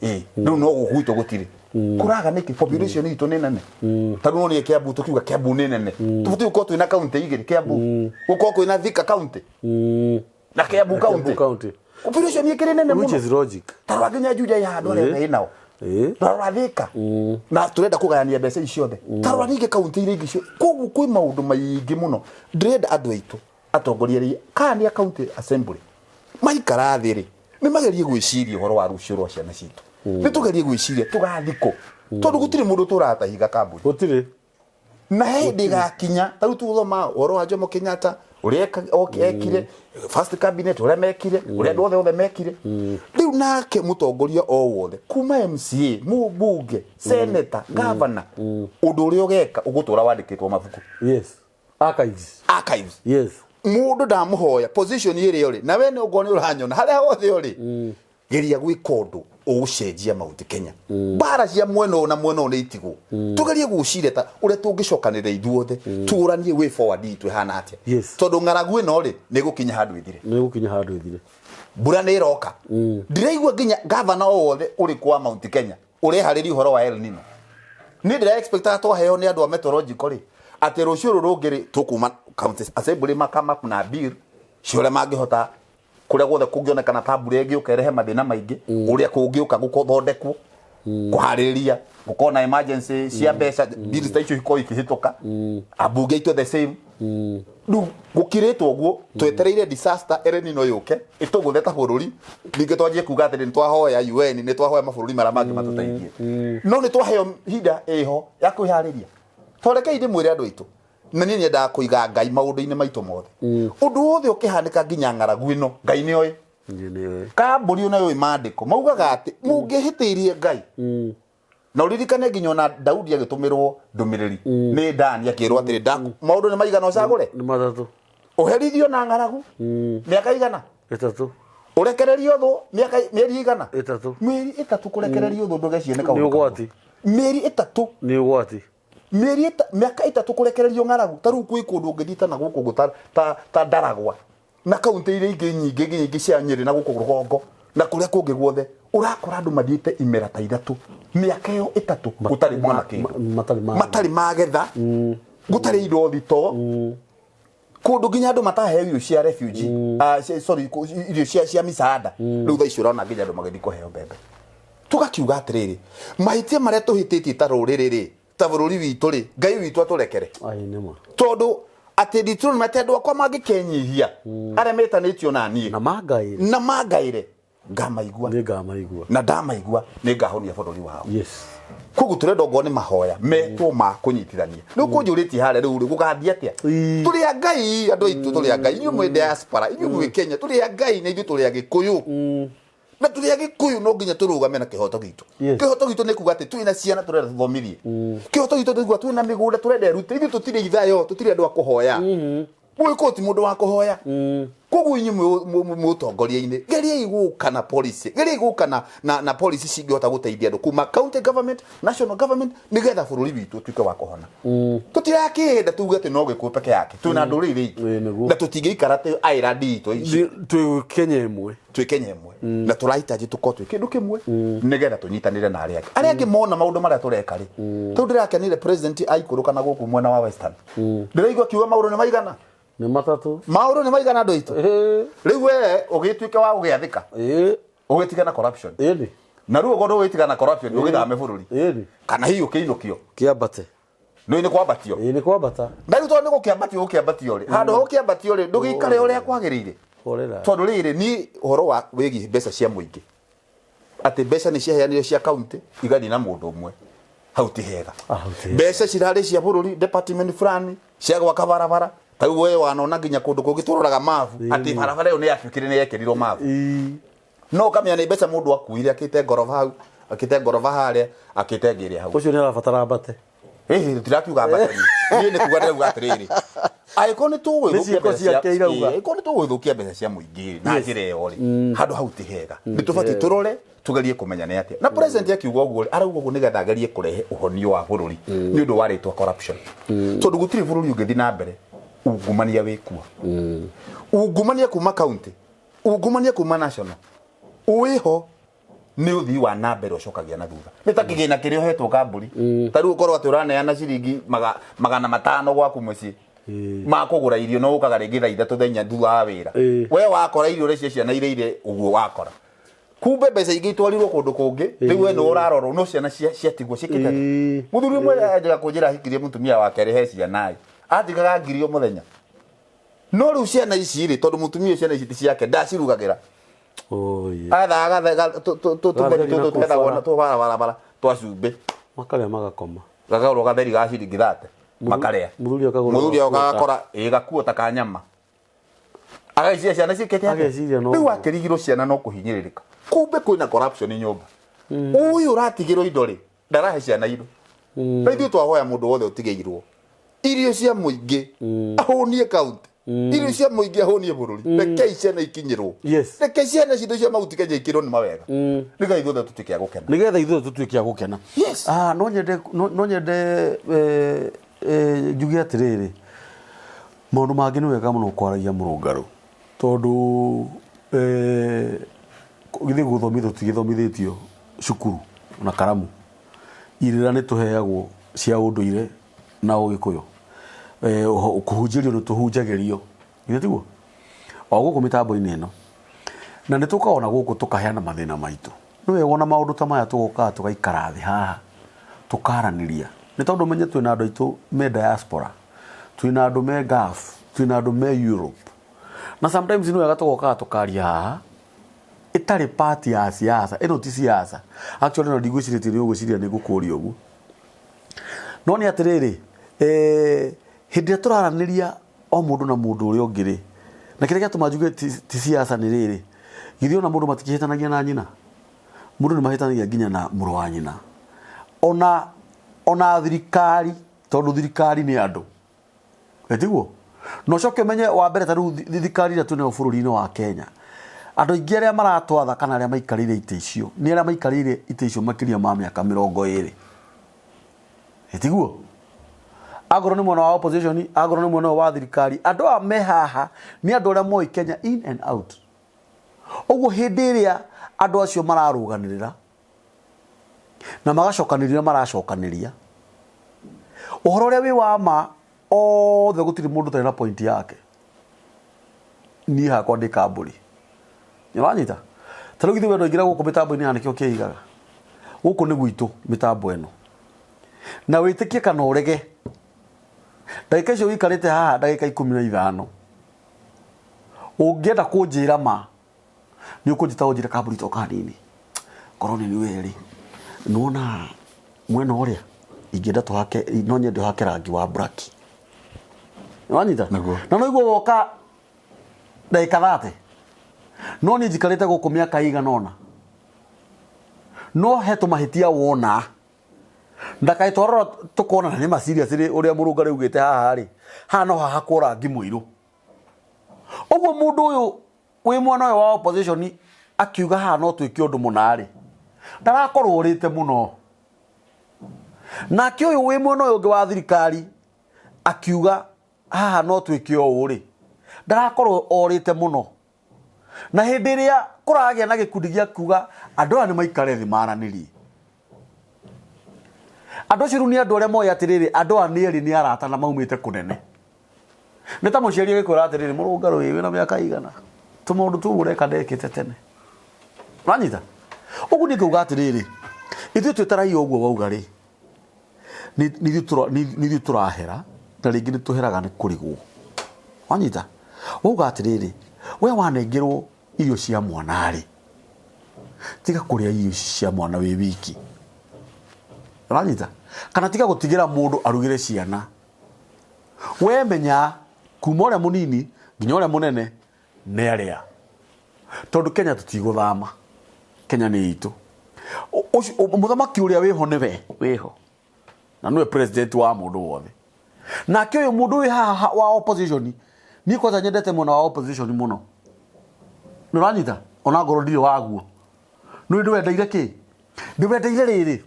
Ĩ rĩu no gũkũ gwitũ gũtirĩ, kũraga nĩkĩ? Population itũ nĩ nene. Ta rĩu nĩ Kiambu, tũkiuga Kiambu nĩ nene, tũbatiĩ gũkorwo twĩna kaunti igĩrĩ Kiambu, gũkorwo kwĩna Thika kaunti na Kiambu Kiambu kaunti. County. Population ĩkĩrĩ nene Which mũno. is logic. Ta rora nginya Juja ĩ handũ arĩa ĩ nao. Rora Thika, na turenda kũgayania mbeca ici ciothe. Ta rora ningĩ kaunti iria ingĩ koguo kwĩ maũndũ maingĩ mũno. Ndĩrenda andũ aitũ atongoria arĩa kana nĩ a county assembly maikara thĩ rĩ, nĩ magerie gwĩciria ũhoro wa rũciũ rwa ciana citũ. Nĩ tũgerie gwĩciria tũgathiĩ kũ, tondũ gũtirĩ mũndũ tũratahiga kambuni. Gũtirĩ. Na he hĩndĩ ĩgakinya, ta rĩu tũgũthoma ũhoro wa Jomo Kenyatta, Ũrĩa ekire first cabinet, ũrĩa mekire, ũrĩa andũ othe othe mekire. Rĩu nake mũtongoria o wothe kuma MCA, mũmbunge, senator, governor, ũndũ ũrĩa ũgeka ũgũtũra wandĩkĩtwo mabuku. Yes, archives. Archives. Yes. Mũndũ ndamũhoya position ĩrĩa ũrĩ na we nĩ ũngorwo nĩ ũranyona harĩa hothe ũrĩ, geria gwĩka ũndũ ũgũcenjia Mount Kenya. Mbara cia mwena ũyũ na mwena ũyũ nĩ itigwo. Tũgerie gwĩciria ta ũrĩa tũngĩcokanĩrĩra ithuothe, tũranie way forward itũ ĩhana atĩa. Tondũ ng'aragu ĩno rĩ, nĩ ĩgũkinya handũ ĩthire. Nĩ gũkinya handũ ĩthire. Mbura nĩ ĩroka. Ndĩraigua nginya gavana o wothe ũrĩkũ wa Mount Kenya ũreharĩria ũhoro wa El Nino. Niĩ ndĩra expectaga twaheo nĩ andũ a meteorological rĩ, atĩ rũciũ rũrũ rũngĩ rĩ, tũkuma county assembly makama up na bill cia ũrĩa mangĩhota kũrĩa guothe kũngĩonekana ta mbura ĩngĩũka ĩrehe mathĩna maingĩ, ũrĩa kũngĩũka gũthondekwo, kũharĩrĩria gũkorwo na emergency cia mbeca, bills ta icio ikorwo ikĩhĩtũka, ambunge aitũ the same. Rĩu gũkirĩtwo ũguo, twetereire disaster El Nino yũke ĩtũgũthe ta bũrũri, ningĩ twanjie kuga atĩrĩ, nĩ twahoya UN, nĩ twahoya mabũrũri marĩa mangĩ matũteithie, no nĩ twaheo ihinda ĩho ya kwĩharĩria. Tondũ rekei ndĩmwĩre andũ aitũ, na niĩ nyendaga kũiga Ngai maũndũ-inĩ maitũ mothe. Ũndũ wothe ũkĩhanĩka, nginya ng'aragu ĩno, Ngai nĩ oĩ. Nĩ nĩwe. Kambũri ona yũĩ maandĩko maugaga atĩ mũngĩhĩtĩirie Ngai, na ũririkane nginya ona Daudi agĩtũmĩrwo ndũmĩrĩri nĩ Dani akĩrwo atĩrĩ, "Maũndũ nĩ maigana ũcagũre?" Nĩ matatũ. Ũherithio na ng'aragu mĩaka igana, 3. Ũrekererio thũ mĩaka mĩeri igana. 3. Mĩeri 3 kũrekererio thũ ndũgecirie nĩ Nĩ kaũndũ ũgwati. kamwe. Mĩeri 3. Nĩ ũgwati. Mĩaka 3 kũrekererio ng'aragu. Ta rĩu kwĩ kũndũ ũngĩthiĩ ta na gũkũ ũguo ta Ndaragwa na kaunti iria ingĩ nyingĩ, nginya ingĩ cia Nyĩrĩ na gũkũ rũgongo na kũrĩa kũngĩ guothe, ũrakora andũ mathiĩte imera ta 3, mĩaka ĩyo 3 gũtarĩ mwana kĩndũ. Matarĩ ma matarĩ magetha, gũtarĩ indo thitoo, kũndũ nginya andũ mataheo irio cia refugee, sorry, irio cia misaada. Rĩu thaa ici ũrona nginya andũ magĩthiĩ kũheo mbembe. Tũgakiuga atĩrĩrĩ, mahĩtia marĩa tũhĩtĩtie ta rũrĩrĩ rĩ, ta bũrũri witũ rĩ, Ngai witũ atũrekere. Ai, nĩ ma. Tondũ atĩ Deuteronomy atĩ andũ akwa mangĩkenyihia, arĩa metanĩtio na niĩ, na mangaĩre, na mangaĩre, ngamaigua. Nĩ ngamaigua. Na ndamaigua nĩ ngahonia bũrũri wao. Koguo tũrenda ongorwo nĩ mahoya metwo ma kũnyitithania. Rĩu kũnjũrĩtie harĩa rĩu rĩ, gũgathiĩ atĩa? Tũrĩ a Ngai, andũ aitũ, tũrĩ a Ngai. Inyuĩ mwĩ diaspora, inyuĩ mwĩ Kenya, tũrĩ a Ngai na ithuĩ tũrĩ a Gĩkũyũ. Na tũrĩ a Gĩkũyũ no nginya tũrũgame na kĩhoto gitũ. Kĩhoto gitũ nĩ kuga atĩ twĩna ciana tũrenda tũthomithie. Kĩhoto gitũ nĩ kuga twĩna mĩgũnda tũrenda ĩrute. Ithuĩ tũtirĩ ithayo, tũtirĩ andũ a kũhoya. Mũgĩkũyũ ti mũndũ wa kũhoya. Koguo inyuĩ mwĩ ũtongoria-inĩ, geriai gũka na policy, geriai gũka na policy cingĩhota gũteithia andũ kuma county government, national government, nĩgetha bũrũri witũ ũtuĩke wa kũhona. Tũtirakĩenda tuge atĩ no Gĩkũyũ peke yake, twĩna ndũrĩrĩ iria ingĩ. Ĩĩ, nĩguo. Na tũtingĩikara atĩ island itũ ici. Twĩ Kenya ĩmwe. Twĩ Kenya ĩmwe. Na tũrahitaji tũkorwo twĩ kĩndũ kĩmwe nĩgetha tũnyitanĩre na arĩa angĩ. Arĩa angĩ mona maũndũ marĩa tũreka rĩ, tondũ ndĩrakenire president aikũrũka na gũkũ mwena wa Western. Ndĩraigua akiuga maũndũ nĩ maigana. Nĩ matatũ. Maũndũ nĩ maigana andũ aitũ. Rĩu we ũgĩtuĩke wa gũgĩathĩka. Ũgĩtige na corruption. Ĩni. Na rĩu okorwo ndũgĩtiga na corruption, ũgĩthame bũrũri. Ĩni. Kana hihi ũkĩinũkio. Kĩambate. Nĩ kwambatio. Ĩĩ, nĩ kwambata. Na rĩu tondũ nĩ gũkĩambatio gũkĩambatio rĩ, handũ ha gũkĩambatio rĩ, ndũgĩikare ũrĩa kwagĩrĩire. Horera. Tondũ rĩrĩ, niĩ ũhoro wa wĩgiĩ mbeca cia mũingĩ, atĩ mbeca nĩ ciaheanire cia kaunti igathiĩ na mũndũ ũmwe, hau ti hega. Ah, hau ti hega. Mbeca cirarĩ cia bũrũri, department fulani cia gwaka barabara. Ta rĩu we wanona nginya kũndũ kũngĩ tũroraga mabu atĩ barabara ĩyo nĩ yatuĩkire nĩ yekĩrirwo mabu, no ũkamenya nĩ mbeca mũndũ akuire, akĩte ngoroba hau, akĩte ngoroba harĩa, akĩte ĩngĩ ĩrĩa hau. Ũcio nĩ arabatara ambate. Ĩhĩ, tũtirakiuga ambate. Niĩ nĩ kuga ndĩrauga atĩrĩrĩ, angĩkorwo nĩ tũgũgĩthũkia Nĩ ciĩko mbeca cia ciake irauga. Ĩĩ, angĩkorwo nĩ tũgũgĩthũkia mbeca cia mũingĩ rĩ, na njĩra ĩyo rĩ, handũ hau ti hega. Nĩ tũbatiĩ tũrore, tũgerie kũmenya nĩ atĩa. Na president akiuga ũguo rĩ, arauga ũguo nĩgetha agerie kũrehe ũhonio wa bũrũri nĩ ũndũ wa rĩtwa corruption, tondũ gũtirĩ bũrũri ũngĩthiĩ na mbere ungumania wĩkuo. Ungumania kuma county, ungumania kuma national, wĩho nĩ ũthii wa na mbere ũcokagia na thutha. Nĩ ta kĩgĩna kĩrĩa ũhetwo kambũri. Ta rĩu ũkorwo atĩ ũraneana ciringi 500 gwaku mũciĩ ma kũgũra irio, no ũkaga rĩngĩ thaa 3, thaa 4 thutha wa wĩra. We wakora irio ũrĩa cia ciana iria ũguo wakora, kumbe mbeca ingĩ itwarirwo kũndũ kũngĩ. Rĩu we nĩwe ũrarorwo, no ciana ciatigwo ciĩkĩte atĩa? Mũthuri ũmwe anjaga kũnjĩra ahikirie mũtumia wake arĩhe ciana ĩ, atigaga ngiri o mũthenya, no rĩu ciana ici rĩ, tondũ mũtumia ũcio ciana ici ti ciake, ndacirugagĩra. Oh, yeah. Athaga tũtheri Gatheri na tũtũ twethagwo kũu bara. tũ barabara twa cumbĩ. Makarĩa magakoma. Gakagũrwo gatheri ga ciringi 30, makarĩa. Mũthuri akagũra Mũthuri gakuo agakora ĩ gakuo ta ka nyama. Ageciria ciana ciĩkĩte atĩa? Ageciria no Rĩu ũguo. akĩrigirwo ciana no kũhinyĩrĩrĩka. Kumbe kwĩna corruption nyũmba. Ũyũ ũratigĩrwo indo rĩ, ndarahe ciana indo. Na ithuĩ twahoya mũndũ wothe ũtigĩirwo irio cia mũingĩ ahũnie kaunti, irio cia mũingĩ ahũnie bũrũri. Rekei ciana ikinyĩrwo. Reke ciana citũ cia Mount Kenya ikĩrwo nĩ mawega, nĩgetha ithuothe tũtuĩke a gũkena. Nĩgetha ithuothe tũtuĩke a gũkena. Ah, no nyende njuge atĩrĩrĩ, maũndũ mangĩ nĩ wega mũno kwaragia mũrũngarũ, tondũ githĩ gũthomithio tũtigĩthomithĩtio cukuru na karamu, irĩra nĩ tũheagwo cia ũndũire na ũgĩkũyũ, kũhunjĩrio nĩ tũhunjagĩrio, githĩ tiguo, o gũkũ mĩtambo-inĩ ĩno, na nĩ tũkaga ona gũkũ tũkaheana mathĩna maitũ. Nĩ wega ona maũndũ ta maya tũgokaga tũgaikara thĩ haha tũkaranĩria, nĩ tondũ menye twĩna andũ aitũ me diaspora, twĩna andũ me Gulf, twĩna andũ me Europe, na sometimes nĩ wega tũgokaga tũkaria haha ĩtarĩ part ya siasa. Ĩno ti siasa actually, no ndigwĩcirĩtie nĩ ũgwĩciria nĩ ngũkũria ũguo, no nĩ atĩrĩrĩ, hĩndĩ ĩrĩa tũraranĩria o mũndũ na mũndũ ũrĩa ũngĩ rĩ, na kĩrĩa gĩatũma njuge ti siasa nĩ rĩrĩ, githĩ ona mũndũ matikĩhĩtanagia na nyina, mũndũ nĩ mahĩtanagia nginya na mũrũ wa nyina, ona thirikari, tondũ thirikari nĩ andũ, tiguo? Na ũcoke ũmenye wa mbere, ta rĩu thirikari ĩrĩa twĩnayo bũrũri-inĩ wa Kenya, andũ aingĩ arĩa maratwatha kana arĩa maikarĩire itĩ icio nĩ arĩa maikarĩire itĩ icio makĩria ma mĩaka 20, tiguo? Angorwo nĩ mwena wa opposition, angorwo nĩ mwena ũyũ wa thirikari, andũ aya me haha nĩ andũ arĩa moĩ Kenya in and out. Ũguo hĩndĩ ĩrĩa andũ acio mararũganĩrĩra na magacokanĩria, maracokanĩria ũhoro ũrĩa wĩ wa ma othe, gũtirĩ mũndũ ũtarĩ na point yake. Niĩ hakwa ndĩ kambũri, nĩwanyita? Ta rĩu githĩ we ndwaingĩra gũkũ mĩtambo-inĩ ya nĩkĩo kĩigaga gũkũ nĩ gwitũ mĩtambo ĩno, na wĩtĩkie kana ũrege, ndagĩka icio wĩikarĩte haha, ndagĩka 15, ũngĩenda kũnjĩra ma nĩ ũkũnjĩta ũnjĩre, "Kambũri, toka hanini, korwo nĩ niwe rĩ, nĩwona mwena ũrĩa ingĩenda tũhake, no nyende ũhake rangi wa black." Nĩwanyita? Nĩguo. Na no igua woka ndagĩka 30, no niĩ njikarĩte gũkũ mĩaka ĩigana ũna, no he tũmahĩtia wona ndakaĩ twarora tũkona na nĩ ma serious rĩ, ũrĩa mũrũngarĩ ugĩte haha rĩ, haha no hahakwo rangi mũirũ. Ũguo mũndũ ũyũ wĩ mwena ũyũ wa opposition akiuga haha no twĩke ũndũ mũna rĩ, ndarakorwo ũrĩte mũno. Nake ũyũ wĩ mwena ũyũ ũngĩ wa thirikari akiuga haha no twĩke ũũ rĩ, ndarakorwo orĩte mũno. Na hĩndĩ ĩrĩa kũragĩa na gĩkundi gĩa kuga andũ aya nĩ maikare thĩ maranĩrie, andũ acio rĩu nĩ andũ arĩa moĩ atĩrĩrĩ, andũ aya nĩ erĩ nĩ arata na maumĩte kũnene. Nĩ ta mũciari agĩkwĩra atĩrĩrĩ, "Mũrũngarũ ĩ, wĩna mĩaka igana, tũmaũndũ tũu ũreka ndekĩte tene." Ũranyita? Ũguo niĩ ngauga atĩrĩrĩ, ithuĩ twĩ ta raia, ũguo wauga rĩ, nĩ ithuĩ tũrahera, na rĩngĩ nĩ tũheraga nĩ kũrigwo. Wanyita? Wauga atĩrĩrĩ, we wanengerwo irio cia mwana rĩ, tiga kũrĩa irio ici cia mwana wĩ wiki. Ũranyita? Kana tiga gũtigĩra mũndũ arugĩre ciana. We menya kuma ũrĩa mũnini nginya ũrĩa mũnene nĩ arĩa, tondũ Kenya tũtigũthama, Kenya nĩ itũ. Mũthamaki ũrĩa wĩho nĩwe wĩho na nĩwe president wa mũndũ wothe. Nake ũyũ mũndũ wĩ haha wa opposition, niĩ kwanza nyendete mwena wa opposition mũno, nĩ ũranyita? Ona ngorwo ndirĩ waguo, nĩ ndĩwendeire kĩ, ndĩwendeire rĩrĩ,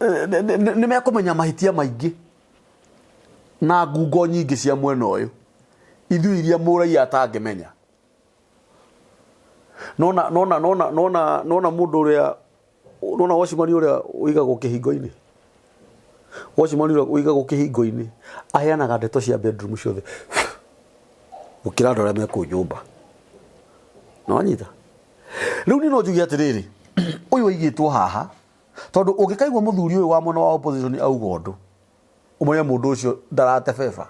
nĩ mekũmenya mahĩtia maingĩ na ngungo nyingĩ cia mwena ũyũ ithuĩ iria mũraia atangĩmenya. Nona nona nona nona nona mũndũ ũrĩa nona watchman ũrĩa ũigagwo kĩhingo-inĩ, watchman ũrĩa ũigagwo kĩhingo-inĩ aheanaga ndeto cia bedroom ciothe gũkĩra andũ arĩa me kũu nyũmba. Nĩwanyita? Rĩu niĩ no njuge atĩrĩrĩ, ũyũ aigĩtwo haha tondũ ũngĩkaigua mũthuri ũyũ wa mwena wa opposition auga ũndũ, ũmenye mũndũ ũcio ndarate beba,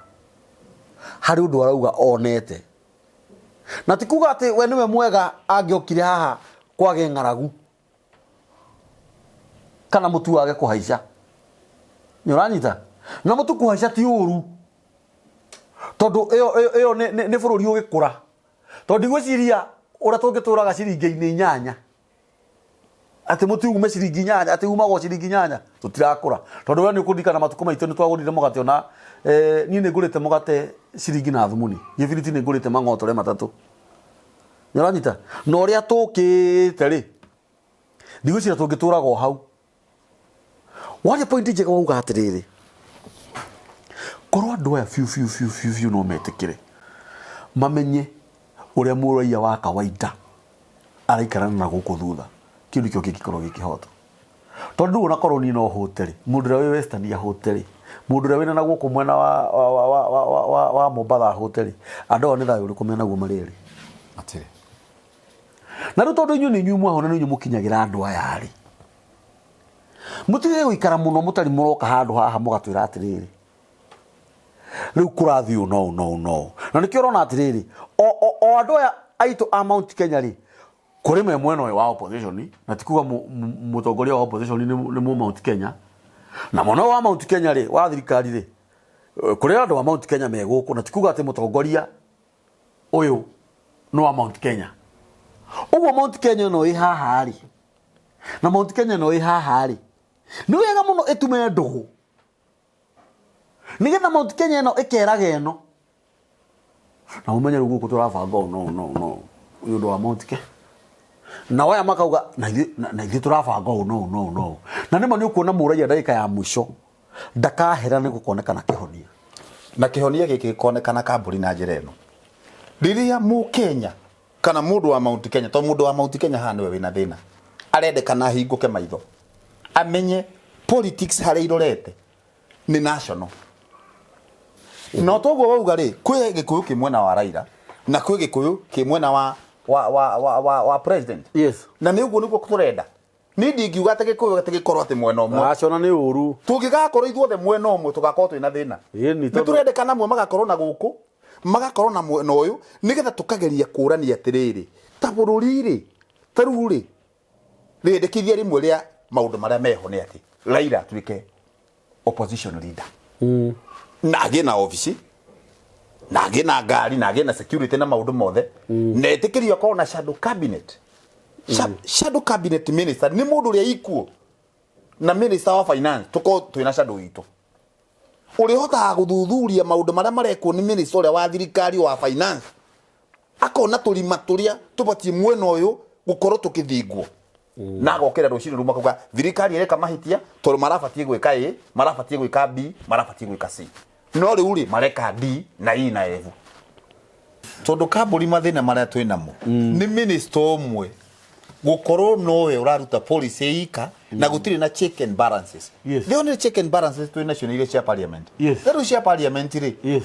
harĩ ũndũ arauga onete, na ti kuga atĩ we nĩwe mwega angĩokire haha kwage ng'aragu kana mũtu wage kũhaica. Nĩ ũranyita? Na mũtu kũhaica ti ũru. Tondũ ĩyo nĩ bũrũri ũgĩkũra. Tondũ ndigwĩciria ũrĩa tũngĩtũraga ciringi-inĩ inyanya, atĩ mũtu ume ciringi inyanya, atĩ umagwo ciringi inyanya, tũtirakũra. Tondũ we nĩ ũkũririkana matukũ maitũ nĩ twagũrire mũgate ona, niĩ nĩ ngũrĩte mũgate ciringi na thumuni, gĩbiriti nĩ ngũrĩte mang'otore matatũ. Nĩ ũranyita? Na ũrĩa tũkĩte rĩ, ndigwĩciria tũngĩtũraga o hau. Waria point njega wauga atĩrĩrĩ, korwo andũ aya biũ biũ biũ biũ biũ no metĩkĩre mamenye ũrĩa mũraiya wa kawaida araikarana na gũkũ thutha, kĩu nĩkĩo kĩngĩkorwo gĩ kĩhoto. Tondũ rĩu ona korwo niĩ no hũte rĩ, mũndũ ũrĩa wĩ Western ahũte rĩ, mũndũ ũrĩa wĩna na gũkũ mwena wa Mombatha ahũte rĩ, andũ aya nĩ thayũ ũrĩkũ menaguo marĩ erĩ? Matirĩ. Na rĩu tondũ inyuĩ nĩ inyuĩ mwahũna nĩ inyuĩ mũkinyagĩra andũ aya rĩ, mũtige gũikara mũno mũtarĩ mũroka handũ haha mũgatwĩra atĩrĩrĩ, rĩu kũrathiĩ ũũ na ũũ na ũũ na ũũ. Na nĩkĩo ũrona atĩrĩrĩ, o andũ aya aitũ a Mount Kenya rĩ, kũrĩ me mwena ũyũ wa opposition, na ti kuga mũtongoria wa opposition nĩ mũ Mount Kenya, na mwena ũyũ wa Mount Kenya rĩ, wa thirikari rĩ, kũrĩ andũ a Mount Kenya me gũkũ, na ti kuga atĩ mũtongoria ũyũ nĩ wa Mount Kenya. Ũguo Mount Kenya ĩno ĩ haha rĩ, na Mount Kenya ĩno ĩ haha rĩ, nĩ wega mũno ĩtume ndũgũ, nĩgetha Mount Kenya ĩno ĩkeraga ĩno, na ũmenye rĩu gũkũ tũrabanga ũũ no no no nĩ ũndũ wa Mount Kenya. Nao aya makauga na ithuĩ tũrabanga ũũ no no no. Na nĩma nĩ ũkuona mũraiya ndagĩka ya mũico ndakahera nĩ gũkonekana kĩhonia. Na kĩhonia gĩkĩ gĩkonekana kambũri na njĩra ĩno, rĩrĩa mũkenya kana mũndũ wa Mount Kenya, tondũ mũndũ wa Mount Kenya haha nĩwe wĩna thĩna, arendekana ahingũke maitho amenye politics harĩa irorete nĩ national. Na toguo wauga rĩ, kwĩ gĩkũyũ kĩ mwena wa Raila na kwĩ gĩkũyũ kĩ mwena wa president. Na nĩ ũguo nĩguo tũrenda. Niĩ ndingiuga atĩ gĩkũyũ atĩ gĩkorwo atĩ mwena ũmwe. Aca ona nĩ ũru. Tũngĩgakorwo ithuothe mwena ũmwe tũgakorwo twĩna thĩna. Ĩni, Nĩ tũrendekana amwe magakorwo na gũkũ, magakorwo na mwena ũyũ, nĩgetha tũkageria kũrania atĩrĩrĩ, ta bũrũri rĩ, ta rĩu rĩ, rĩendekithia rĩmwe rĩa maũndũ marĩa meho nĩ atĩ Raila atuĩke opposition leader. Na agĩe na obici, na agĩe na ngari, na agĩe na security na maũndũ mothe, na etĩkĩrio akorwo na shadow cabinet. Shadow cabinet minister nĩ mũndũ ũrĩa equal na minister wa finance, tũkorwo twĩna shadow itũ ũrĩa ũhotaga gũthuthuria maũndũ marĩa marekwo nĩ minister ũrĩa wa thirikari wa finance, akona tũrima tũrĩa tũbatiĩ mwena ũyũ gũkorwo tũkĩthingwo, na agokĩra rũcinĩ rũmwe akauga thirikari ĩreka mahĩtia tondũ marabatiĩ gwĩka A, marabatiĩ gwĩka B, marabatiĩ gwĩka C, no rĩu rĩ mareka D na E na F. Tondũ kambũri mathĩna marĩa twĩ namo nĩ minister ũmwe gũkorwo nowe ũraruta policy ika na gũtirĩ na check and balances. The only check and balances twĩ nacio nĩ iria cia parliament. Rĩu cia parliament rĩ,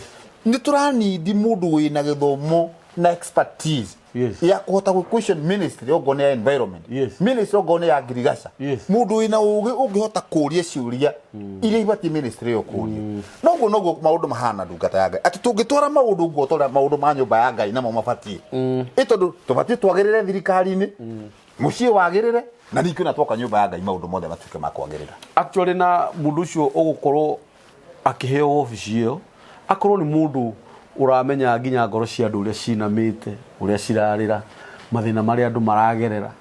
nĩ tũranindi mũndũ wĩna gĩthomo na expertise ya kũhota gwĩ question ministry okorwo nĩ ya environment, ministry okorwo nĩ ya ngirigaca, mũndũ wĩna ũgĩ ũngĩhota kũria ciũria iria ibatiĩ ministry ĩyo kũria. Noguo noguo maũndũ mahana, ndungata ya Ngai, atĩ tũngĩtwara maũndũ ũguo tũrĩa maũndũ ma nyũmba ya Ngai namo mabatiĩ, ĩ tondũ tũbatiĩ twagĩrĩre thirikari-inĩ, mũciĩ wagĩrĩre, na ningĩ ona twoka nyũmba ya Ngai maũndũ mothe matuĩke ma kwagĩrĩra. Actually na mũndũ ũcio ũgũkorwo akĩheo wabici ĩyo akorwo nĩ mũndũ ũramenya nginya ngoro cia andũ ũrĩa cinamĩte, ũrĩa cirarĩra, mathĩna marĩa andũ maragerera,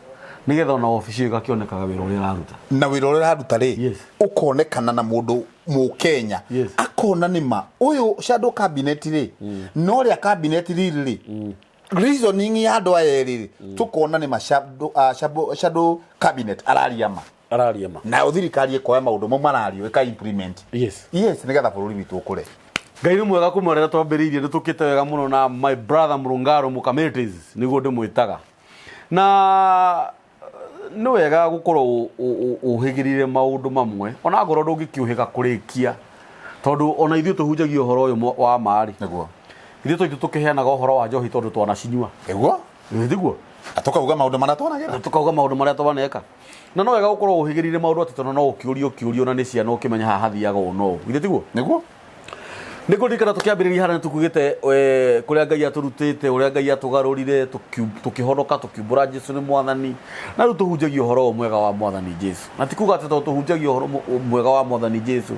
nĩgetha ona wabici ĩyo ĩgakĩonekaga wĩra ũrĩa ĩraruta. Na wĩra ũrĩa ũraruta rĩ, ũkonekana na mũndũ mũkenya akona nĩ ma ũyũ shadow cabinet rĩ, na ũrĩa cabinet riri rĩ, reasoning ya andũ aya erĩ rĩ, tũkona nĩ ma shadow cabinet araria ma. Araria ma. Nayo thirikari ĩkoya maũndũ mau marario ĩka implement. Yes, nĩgetha bũrũri witũ ũkũre. Ngai nĩ mwega kuma rĩrĩa twambĩrĩirie nĩ tũkĩte wega mũno na my brother Mũrũngaro Mũkamĩtĩz nĩguo ndĩmwĩtaga. Na nĩ wega gũkorwo ũhĩgĩrĩire maũndũ mamwe ona ngorwo ndũngĩkĩũhĩga kũrĩkia, tondũ ona ithuĩ tũhunjagia ũhoro ũyũ wa ma rĩ. Ithuĩ tũitũ tũkĩheanaga ũhoro wa njohi tondũ twanacinyua. Ĩ, tiguo? Na tũkauga maũndũ marĩa twanagera. Tũkauga maũndũ marĩa twaneka. Na no wega gũkorwo ũhĩgĩrĩire maũndũ atĩ tondũ no ũkĩũrio kĩũrio na nĩ ciana ũkĩmenya haha hathiaga ũũ na ũũ. Githĩ tiguo? Nĩguo. Nĩ ngũririkana tũkĩambĩrĩria harĩa tũkugĩte kũrĩa Ngai atũrutĩte, ũrĩa Ngai atũgarũrire, tũkĩhonoka, tũkiumbũra Jesu nĩ Mwathani, na rĩu tũhunjagia ũhoro ũyũ mwega wa Mwathani Jesu. Na ti kuga atĩ tondũ tũhunjagia ũhoro mwega wa Mwathani Jesu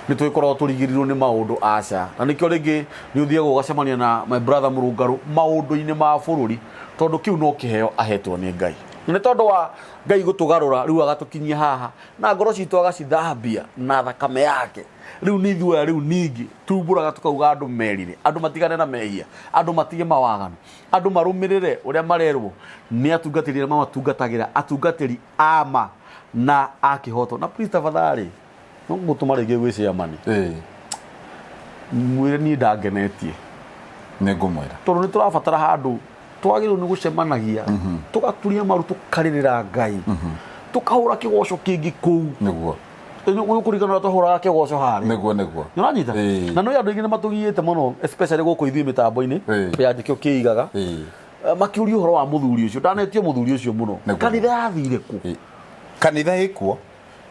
nĩ tũgĩkoragwo tũrigĩrĩirwo nĩ maũndũ, aca. Na nĩkĩo rĩngĩ nĩ ũthiaga ũgacemania na my brother mũrũngarũ maũndũ-inĩ ma bũrũri, tondũ kĩu no kĩheo ahetwo nĩ Ngai. Na nĩ tondũ wa Ngai gũtũgarũra rĩu agatũkinyia haha, na ngoro citũ agacithambia na thakame yake. Rĩu nĩ ithuĩ aya rĩu ningĩ tumbũraga tũkauga andũ merire, andũ matigane na mehia, andũ matige mawaganu, andũ marũmĩrĩre ũrĩa marerwo nĩ atungatĩri arĩa mamatungatagĩra, atungatĩri a ma na a kĩhoto. Na please tafadhali, no ngũtũma rĩngĩ gwĩ chairman. Mwĩre niĩ ndangenetie. Nĩ ngũmwĩra. Tondũ nĩ tũrabatara handũ twagĩrĩirwo nĩ gũcemanagia, tũgaturia maru, tũkarĩrĩra Ngai, tũkahũra kĩgoco kĩngĩ kũu. Nĩguo. Ũkũririkana ũrĩa twahũraga kĩgoco harĩa? Nĩguo, nĩguo. Nĩ ũranyita? Ĩĩ. Na nĩ andũ aingĩ nĩ matũgiĩte mũno, especially gũkũ ithuĩ mĩtambo-inĩ ya nĩkĩo kĩigaga. Makĩũria ũhoro wa mũthuri ũcio. Ndanetio mũthuri ũcio mũno. Nĩguo. Kanitha yathire kũ? Ĩĩ. Kanitha ĩkuo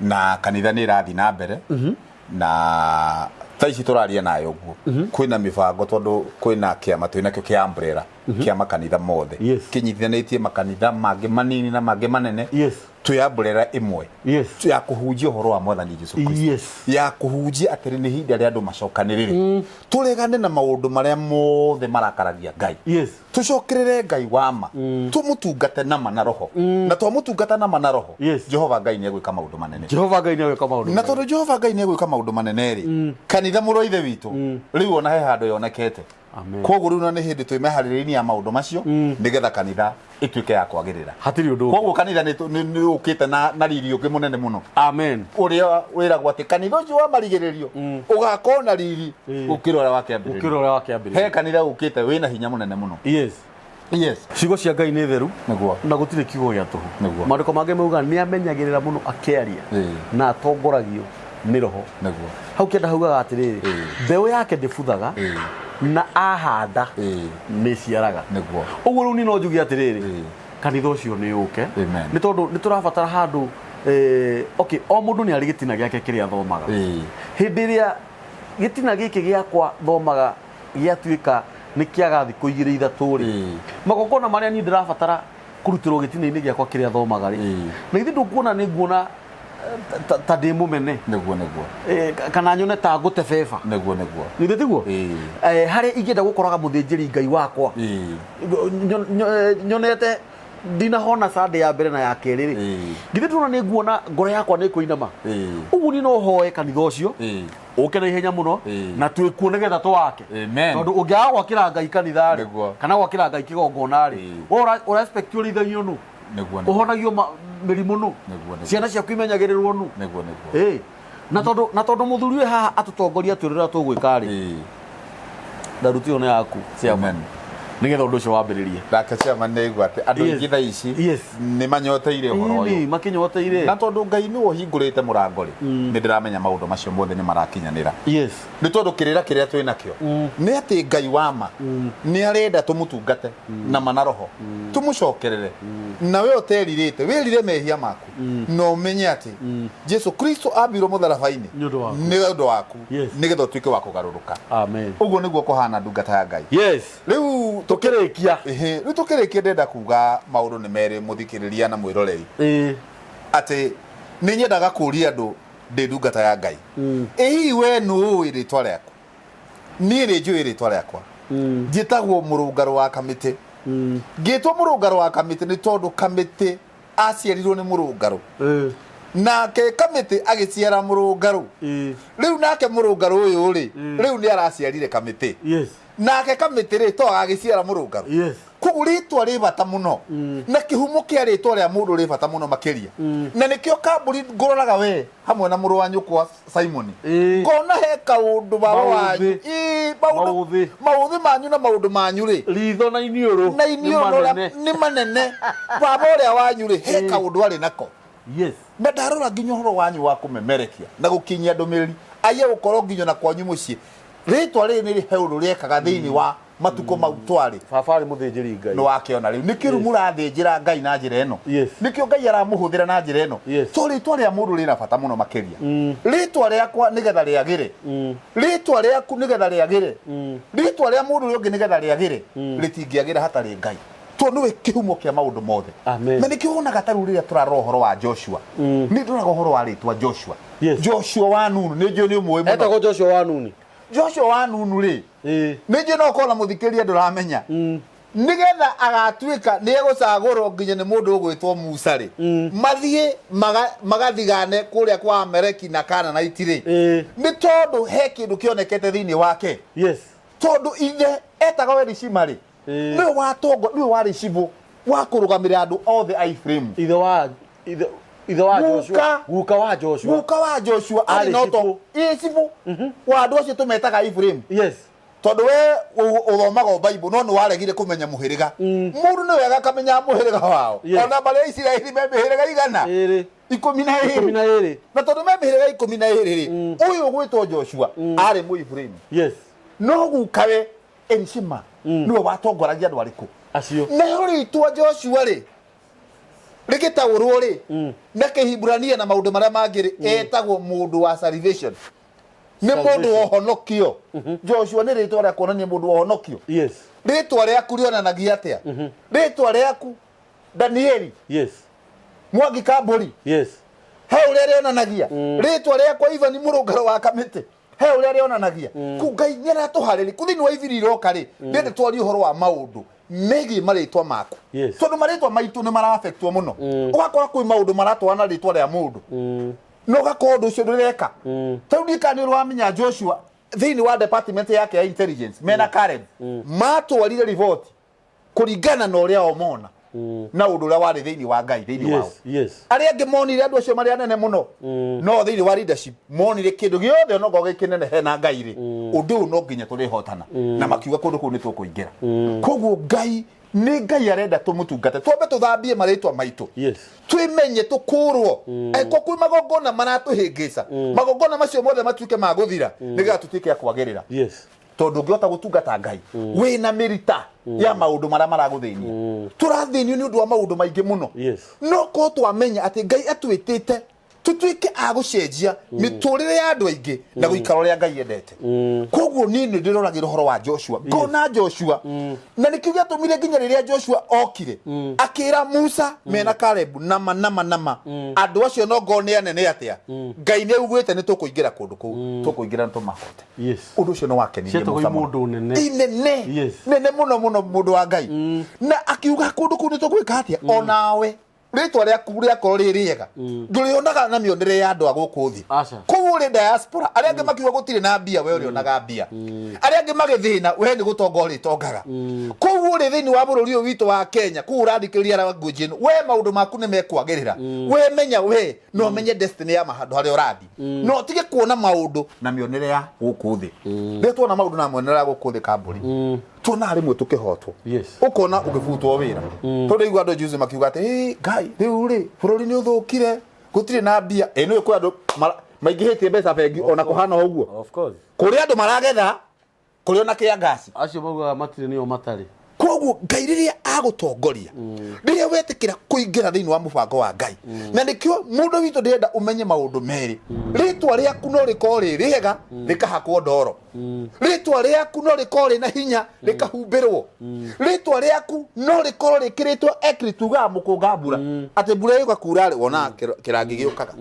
na kanitha nĩ ĩrathiĩ na mbere na thaa ici tũraria nayo ũguo kwĩna mĩbango tondũ kwĩna kĩama twĩnakĩo kĩa umbrella kĩa makanitha mothe kĩnyitithanĩtie makanitha mangĩ manini na mangĩ manene twĩ umbrella ĩmwe ya kũhunjia ũhoro wa Mwathani Jesu Kristo ya kũhunjia atĩrĩ nĩ ihinda rĩa andũ macokanĩrĩre tũregane na maũndũ marĩa mothe marakaragia Ngai tũcokerere Ngai wa ma tũmũtungate na ma na roho na twamũtungata na ma na roho Jehova Ngai nĩ egwĩka maũndũ manene. Jehova Ngai nĩ egwĩka maũndũ na tondũ Jehova Ngai nĩ egwĩka maũndũ manene rĩ kanitha mũrũ wa ithe witũ rĩu ona he handũ yonekete. Amen. Koguo rĩu na nĩ hĩndĩ twĩ meharĩrĩria-inĩ ya maũndũ macio nĩgetha kanitha ĩtuĩke ya kwagĩrĩra. Hatirĩ ũndũ ũngĩ. Koguo kanitha nĩ ũkĩte na riri ũngĩ mũnene mũno. Amen. Ũrĩa wĩragwo atĩ kanitha ũcio wa marigĩrĩrio ũgakorwo na riri gũkĩra ũrĩa wa kĩambĩrĩrio. Gũkĩra ũrĩa wa kĩambĩrĩrio. He kanitha ũkĩte wĩna hinya mũnene mũno. Yes. Ciugo cia Ngai nĩ theru Nĩguo. na gũtirĩ kiugo gĩa tũhũ. Nĩguo. Maandĩko mangĩ mauga nĩ amenyagĩrĩra mũno akĩaria na atongoragio nĩ roho. Nĩguo. Hau kĩanda haugaga atĩrĩrĩ, mbeũ yake ndĩbuthaga na ahanda nĩ ĩciaraga. Nĩguo. Ũguo rĩu niĩ no njuge atĩrĩrĩ, kanitha ũcio nĩ ũke Amen. nĩ tondũ nĩ tũrabatara handũ okay, o mũndũ nĩ arĩ gĩtina gĩake kĩrĩa athomaga. Hĩndĩ ĩrĩa gĩtina gĩkĩ gĩakwa thomaga gĩatuĩka nĩ kĩaga thikũ igĩrĩ ithatũ rĩ, magongona marĩa niĩ ndĩrabatara kũrutĩrwo gĩtina-inĩ gĩakwa kĩrĩa thomaga rĩ, na githĩ ndũkuona nĩ nguona ta ndĩ mũmene? Nĩguo, nĩguo. Kana nyone ta ngũte beba. Nĩguo, nĩguo. Githĩ tiguo? Harĩa ingĩenda gũkoraga mũthĩnjĩri Ngai wakwa, nyonete ndinahona Sunday ya mbere na ya kerĩ rĩ, githĩ ndũrona nĩ nguona ngoro yakwa nĩ ĩkũinama? Ũguo niĩ no hoe kanitha ũcio ũke na ihenya mũno na twĩkuo nĩgetha tũwake. Amen. Tondũ ũngĩaga gwakĩra Ngai kanitha rĩ, Nĩguo. kana gwakĩra Ngai kĩgongona rĩ, we ũra expect ũrĩithagio nũ? Nĩguo, nĩguo. Ũhonagio mĩrimũ nũ? Nĩguo, nĩguo. Ciana ciaku imenyagĩrĩrwo nũ? Nĩguo, nĩguo. Na tondũ na tondũ mũthuri ũyũ haha atũtongoria atwĩre ũrĩa tũgwĩka rĩ, tharuti ĩyo nĩ yaku chairman. Amen. Nĩgetha ũndũ ũcio wambĩrĩrie. Nake chairman nĩ aigua atĩ andũ aingĩ thaa ici nĩ manyoteire ũhoro ũyũ. Ĩni, makĩnyoteire. Na tondũ Ngai nĩwe ũhingũrĩte mũrango rĩ, nĩ ndĩramenya maũndũ macio mothe nĩ marakinyanĩra. Nĩ tondũ kĩrĩra kĩrĩa twĩ nakĩo nĩ atĩ Ngai wa ma nĩ arenda tũmũtungate na ma na roho, tũmũcokerere. Na we ũterirĩte, wĩrire mehia maku na ũmenye atĩ Jesu Kristo ambirwo mũtharaba-inĩ Nĩ ũndũ waku. nĩ ũndũ waku nĩgetha ũtuĩke wa kũgarũrũka. Amen. Ũguo nĩguo kũhana ndungata ya Ngai. Rĩu Tũkĩrĩkia. Ĩhĩ, rĩu tũkĩrĩkia ndĩrenda kuga maũndũ nĩ merĩ mũthikĩrĩria na mwĩroreri. Atĩ nĩ nyendaga kũria andũ ndĩ ndungata ya Ngai. Ĩ hihi we nĩ ũĩ rĩtwa rĩaku? Niĩ nĩ njũĩ rĩtwa rĩakwa. Njĩtagwo mũrũngarũ wa kamĩtĩ. Ngĩtwo mũrũngarũ wa kamĩtĩ nĩ tondũ kamĩtĩ aciarirwo nĩ mũrũngarũ. Nake kamĩtĩ agĩciara mũrũngarũ. Rĩu nake mũrũngarũ ũyũ rĩ, rĩu nĩ araciarire kamĩtĩ. Nake kamĩtĩ rĩ, to agagĩciara mũrũngarũ. Koguo rĩtwa rĩ bata mũno. Na kĩhumo kĩa rĩtwa rĩa mũndũ rĩ bata mũno makĩria. Na nĩkĩo kambũri ngũroraga we hamwe na mũrũ wa nyũkwa Simon. Ngona he kaũndũ baba wanyu. Maũthĩ. Maũndũ Maũthĩ. maũthĩ manyu na maũndũ manyu rĩ. Ritho na iniũrũ. Na iniũrũ Nĩ manene. nĩ manene. Baba ũrĩa wanyu rĩ, he kaũndũ arĩ nako. Na ndarora nginya ũhoro wanyu wa kũmemerekia na gũkinyia ndũmĩrĩri, aiye gũkorwo nginya na kwanyu mũciĩ. Rĩtwa rĩrĩ nĩ he ũndũ rĩekaga thĩinĩ wa Matukũ mau twarĩ. Baba arĩ mũthĩnjĩri Ngai. Nĩ wakĩona rĩu nĩkĩo rĩu mũrathĩnjĩra Ngai na njĩra ĩno? Nĩkĩo Ngai aramũhũthĩra na njĩra ĩno? To rĩtwa rĩa mũndũ rĩna bata mũno makĩria. Rĩtwa rĩakwa nĩgetha rĩagĩre, rĩtwa rĩaku nĩgetha rĩagĩre, rĩtwa rĩa mũndũ ũrĩa ũngĩ nĩgetha rĩagĩre, rĩtingĩagĩra hatarĩ Ngai, tondũ nĩwe kĩhumo kĩa maũndũ mothe. Amen. Na nĩkĩo wonaga ta rĩu rĩrĩa tũrarora ũhoro wa Joshua, nĩ ndoraga ũhoro wa rĩtwa Joshua. Joshua wa Nunu, nĩ njũĩ nĩ ũmũĩ mũno. Etagwo Joshua wa Nuni. Joshua wa Nunu rĩ, nĩ njũĩ no ũkorwo na mũthikĩrĩria ndũramenya, nĩgetha agatuĩka nĩ egũcagũrwo nginya nĩ mũndũ ũgwĩtwo Musa rĩ, mathiĩ magathigane kũrĩa kwa Ameleki na Kanaanite rĩ, nĩ tondũ he kĩndũ kĩonekete thĩinĩ wake. Tondũ ithe etagwo Elishima rĩ, nĩwe watongo, nĩwe warĩ cibũ wa kũrũgamĩrĩra andũ othe a Efiraimu. Ithe wa ithe ithe wa Joshua, guka wa Joshua. Guka wa Joshua arĩ Arĩ na ũto cibũ. Ĩĩ, cibũ wa andũ acio tũmetaga Efiraimu. Tondũ we ũthomaga o Bible no nĩ waregire kũmenya mũhĩrĩga. Mũndũ nĩ wega akamenya mũhĩrĩga wao. Ona mbarĩ ya Isiraeli me mĩhĩrĩga igana? Ĩrĩ. 12. 12. Na tondũ me mĩhĩrĩga 12 rĩ, ũyũ ũgwĩtwo Joshua arĩ Mũefiraimu. No gukawe Elishama nĩwe watongoragia andũ arĩkũ? Acio. Nayo rĩtwa Joshua rĩ, rĩgĩtaũrwo rĩ, na Kĩhibirania na maũndũ marĩa mangĩ rĩ, etagwo mũndũ wa salvation. Nĩ mũndũ wa ũhonokio. Joshua nĩ rĩtwa rĩa kuonania mũndũ wa ũhonokio. Rĩtwa rĩaku rĩonanagia atĩa? Rĩtwa rĩaku Danieli. Mwangi Kambũri. He ũrĩa rĩonanagia. Rĩtwa rĩakwa Ivan Mũrũngaro wa Kamĩtĩ. He ũrĩa rĩonanagia. Kũ Ngai nĩ aratũharĩria. Kũ thĩinĩ wa ibiri iroka rĩ, ndĩrenda twarie ũhoro wa maũndũ megiĩ marĩtwa maku. Tondũ marĩtwa maitũ nĩ maraafektwo mũno. Ũgakora kwĩ maũndũ maratwarana rĩtwa rĩa mũndũ. Na ũgakorwo ũndũ ũcio ndũreka. Ta rĩu ndiũĩ kana nĩ ũrĩ wamenya Joshua thĩinĩ wa department yake ya intelligence mena Caleb matwarire riboti kũringana na ũrĩa o mona na ũndũ ũrĩa warĩ thĩinĩ wa Ngai thĩinĩ wao. Arĩa angĩ monire andũ acio marĩ anene mũno, no thĩinĩ wa leadership monire kĩndũ gĩothe onokorwo gĩ kĩnene hena Ngai rĩ, ũndũ ũyũ no nginya tũrĩhotana, na makiuga kũndũ kũu nĩ tũkũingĩra. Koguo Ngai nĩ Ngai arenda tũmũtungate, twambe tũthambie marĩtwa maitũ, twĩmenye, tũkũrwo. Angĩkorwo kwĩ magongona maratũhĩngĩca, magongona macio mothe matuĩke ma gũthira, nĩgetha tũtuĩke a kwagĩrĩra. Tondũ ũngĩhota gũtungata Ngai wĩna mĩrita ya maũndũ marĩa maragũthĩnia, tũrathĩnio nĩ ũndũ wa maũndũ maingĩ mũno. No korwo twamenya atĩ Ngai atwĩtĩte tũtuĩke a gũcenjia mĩtũrĩre ya andũ aingĩ na gũikara ũrĩa Ngai endete. Koguo niĩ nĩ ndĩroragĩra ũhoro wa Joshua, ngona Joshua, na nĩkĩo gĩatũmire nginya rĩrĩa Joshua okire akĩra Musa mena Caleb, nama nama nama, andũ acio no ngorwo nĩ anene atĩa, Ngai nĩ augĩte nĩ tũkũingĩra kũndũ kũu, tũkũingĩra na tũmahote. Ũndũ ũcio nĩ wakenirie Cietagwo Musa mũno. imũndũ nene. Inene. Nene mũno mũno, mũndũ wa Ngai. Na akiuga kũndũ kũu nĩ tũgwĩka atĩa? Onawe rĩtwa rĩaku rĩakorwo rĩ rĩega, ndũrĩonaga na mĩonere ya andũ a gũkũ thĩ. Aca. Kũu ũrĩ diaspora, arĩa angĩ makiuga gũtirĩ na mbia, we ũrĩonaga mbia. Arĩa angĩ magĩthĩna, we nĩ gũtonga ũrĩtongaga. Kũu ũrĩ thĩinĩ wa bũrũri ũyũ witũ wa Kenya, kũu ũrathikĩrĩria language ĩno, we maũndũ maku nĩ mekwagĩrĩra. We menya, we no ũmenye destiny ya handũ harĩa ũrathiĩ, no ũtige kuona maũndũ na mĩonere ya gũkũ thĩ. Rĩrĩa tuona maũndũ na mĩonere ya gũkũ thĩ, Kambũri, tuonaga rĩmwe tũkĩhotwo. Ũkona ũgĩbutwo wĩra, tondũ igua andũ juzi makiuga atĩ, "Ĩ, Ngai, rĩu rĩ bũrũri nĩ ũthũkire, gũtirĩ na mbia." Ĩ nĩ kwĩ andũ maingĩhĩtie mbeca bengi ona kũhana ũguo. Of course. Kũrĩ andũ maragetha kũrĩ ona kĩa ngasi. Acio maugaga matirĩ nĩo matarĩ. Koguo Ngai rĩrĩa agũtongoria, rĩrĩa wetĩkĩra kũingĩra thĩinĩ wa mũbango wa Ngai, na nĩkĩo mũndũ witũ ndĩrenda ũmenye maũndũ merĩ. Rĩtwa rĩaku no rĩkorwo rĩ rĩega rĩkahakwo ndoro, rĩtwa rĩaku no rĩkorwo rĩna hinya rĩkahumbĩrwo, rĩtwa rĩaku no rĩkorwo rĩkĩrĩtwo ekri, tugaga mũkũnga mbura, atĩ mbura ĩgũka kura rĩ, wonaga kĩrangi gĩũkaga.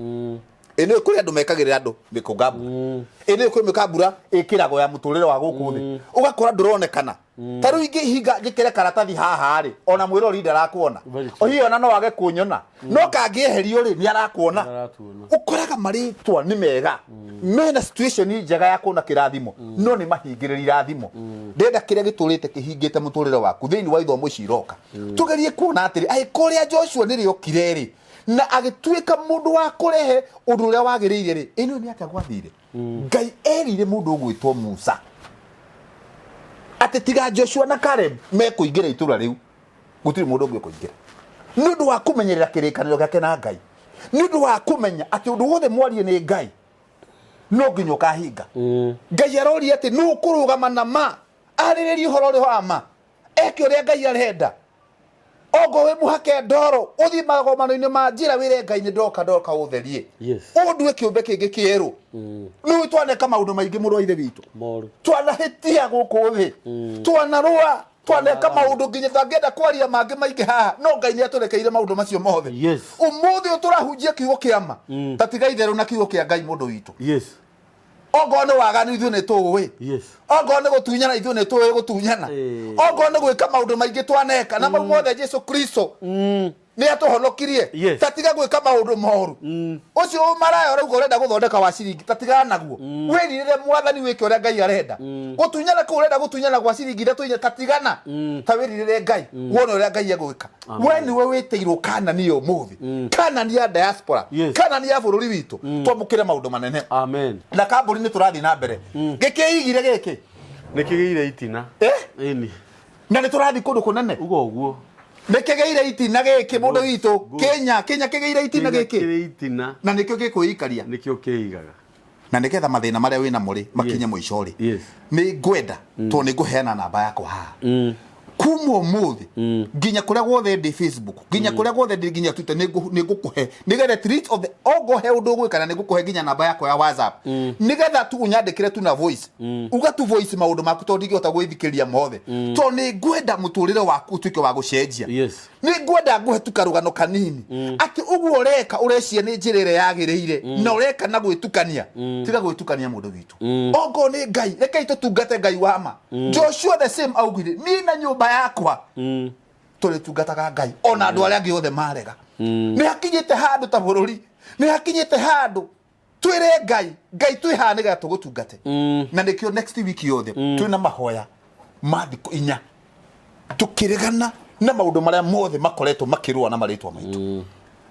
Ĩ nĩ kũrĩ andũ mekagĩrĩra andũ mĩkũnga mbura. Ĩ nĩ kwĩ mĩka mbura ĩkĩragwo ya mũtũrĩre wa gũkũ thĩ, ũgakora ndũronekana. Ta rĩu ingĩhinga njĩkĩre karatathi haha rĩ, ona mwĩrori ndarakuona. Very true. Hihi ona no age kunyona, no kangĩeherio rĩ, nĩ arakuona. Aratuona. Ũkoraga marĩtwa nĩ mega, mena situation njega ya kuona kĩrathimo, no nĩ mahingĩrĩria irathimo. Ndĩrenda kĩrĩa gĩtũrĩte kĩhingĩte mũtũrĩre waku thĩinĩ wa ithomo ici iroka, tũgerie kuona atĩrĩ, angĩkorwo rĩa Joshua nĩ rĩokire rĩ na agĩtuĩka mũndũ wa kũrehe ũndũ ũrĩa wagĩrĩire rĩ, ĩno nĩ atĩa gwathire? Ngai erire mũndũ ũgwĩtwo Musa atĩ tiga Joshua na Caleb mekũingĩra itũra rĩu, gũtirĩ mũndũ ũngĩ ũkũingĩra, nĩ ũndũ wa kũmenyerera kĩrĩkanĩro gĩake na Ngai, nĩ ũndũ wa kũmenya atĩ ũndũ wothe mwarie nĩ Ngai no nginya ũkahinga. Ngai aroria atĩ nũ ũkũrũgama na ma Arĩrĩrie ũhoro ũrĩa wa ma, eke ũrĩa Ngai arenda. Ongo wĩ mũhake ndoro, ũthiĩ magomano-inĩ ma njĩra wĩre Ngai nĩ ndoka ndoka ũtherie. Yes. Ũndue kĩũmbe kĩngĩ kĩerũ. Rĩu twaneka maũndũ maingĩ mũrũ wa ithe witũ. Moru. Twanahĩtia gũkũ thĩ. Twanarũa, twaneka maũndũ nginya tangĩenda kwaria mangĩ maingĩ haha, no Ngai nĩ atũrekeire maũndũ macio mothe. Yes. Ũmũthĩ ũyũ tũrahunjia kiugo kĩa ma. Ta tiga itherũ na kiugo kĩa Ngai mũndũ witũ. Yes. Ongorwo nĩ waganu ithuĩ nĩ tũĩ. Yes. Ongorwo nĩ gũtunyana ithuĩ nĩ tũĩ gũtunyana. Ongorwo nĩ gwĩka maũndũ maingĩ twaneka na mau mothe Jesu Kristo nĩ atũhonokirie. Yes. Ta tiga gwĩka maũndũ moru. Ũcio maraya ũrauga ũrenda gũthondeka wa ciringi, ta tigana naguo. Wĩrirĩre Mwathani wĩke ũrĩa Ngai arenda. Gũtunyana kũu ũrenda gũtunyana gwa ciringi ithatũ inya, ta tigana. Ta wĩrirĩre Ngai wone ũrĩa Ngai egwĩka. We nĩwe wĩtĩirwo Kanani ya ũmũthĩ, Kanani ya diaspora, Yes. Kanani ya bũrũri witũ. Twamũkĩre maũndũ manene. Amen. Na kambũri nĩ tũrathiĩ na mbere. Gĩkĩigire gĩkĩ. Nĩ kĩgĩire itina. Ĩni. Na nĩ tũrathiĩ kũndũ kũnene. Uga ũguo. Nĩ kĩgĩire itina gĩkĩ mũndũ witũ. Kenya, Kenya kĩgĩire itina gĩkĩ. Kĩrĩ itina. Na nĩkĩo gĩkwĩikaria. Nĩkĩo kĩigaga. Na nĩgetha mathĩna marĩa wĩnamo rĩ makinye mũico rĩ, Yes. nĩ ngwenda tondũ nĩ ngũheana namba yakwa haha kuma ũmũthĩ nginya kũrĩa guothe ndĩ Facebook, nginya kũrĩa guothe ndĩ, nginya Twitter, nĩ ngũkũhe nĩgetha at least of the ongo he ũndũ ũgwĩka, na nĩ ngũkũhe nginya namba yakwa ya WhatsApp nĩgetha tu ũnyandĩkĩre tu na voice, uga tu voice maũndũ maku, tondũ ndingĩhota gwĩthikĩrĩria mothe, tondũ nĩ ngwenda mũtũrĩre waku ũtuĩke wa gũcenjia. Yes. Nĩ ngwenda ngũhe tu karũgano kanini atĩ ũguo ũreka ũrecia nĩ njĩra ĩrĩa yagĩrĩire na ũreka na gwĩtukania. Tiga gwĩtukania mũndũ witũ. Ongorwo nĩ Ngai, rekei tũtungate Ngai wa ma. Joshua the same augire, niĩ na nyũmba yakwa tũrĩtungataga Ngai, ona andũ arĩa angĩ othe marega. Nĩ hakinyĩte handũ ta bũrũri, nĩ hakinyĩte handũ twĩre Ngai, Ngai twĩ haha nĩgetha tũgũtungate. Na nĩkĩo next week yothe twĩna mahoya ma thikũ inya tũkĩregana na maũndũ marĩa mothe makoretwo makĩrũa na marĩtwa maitũ.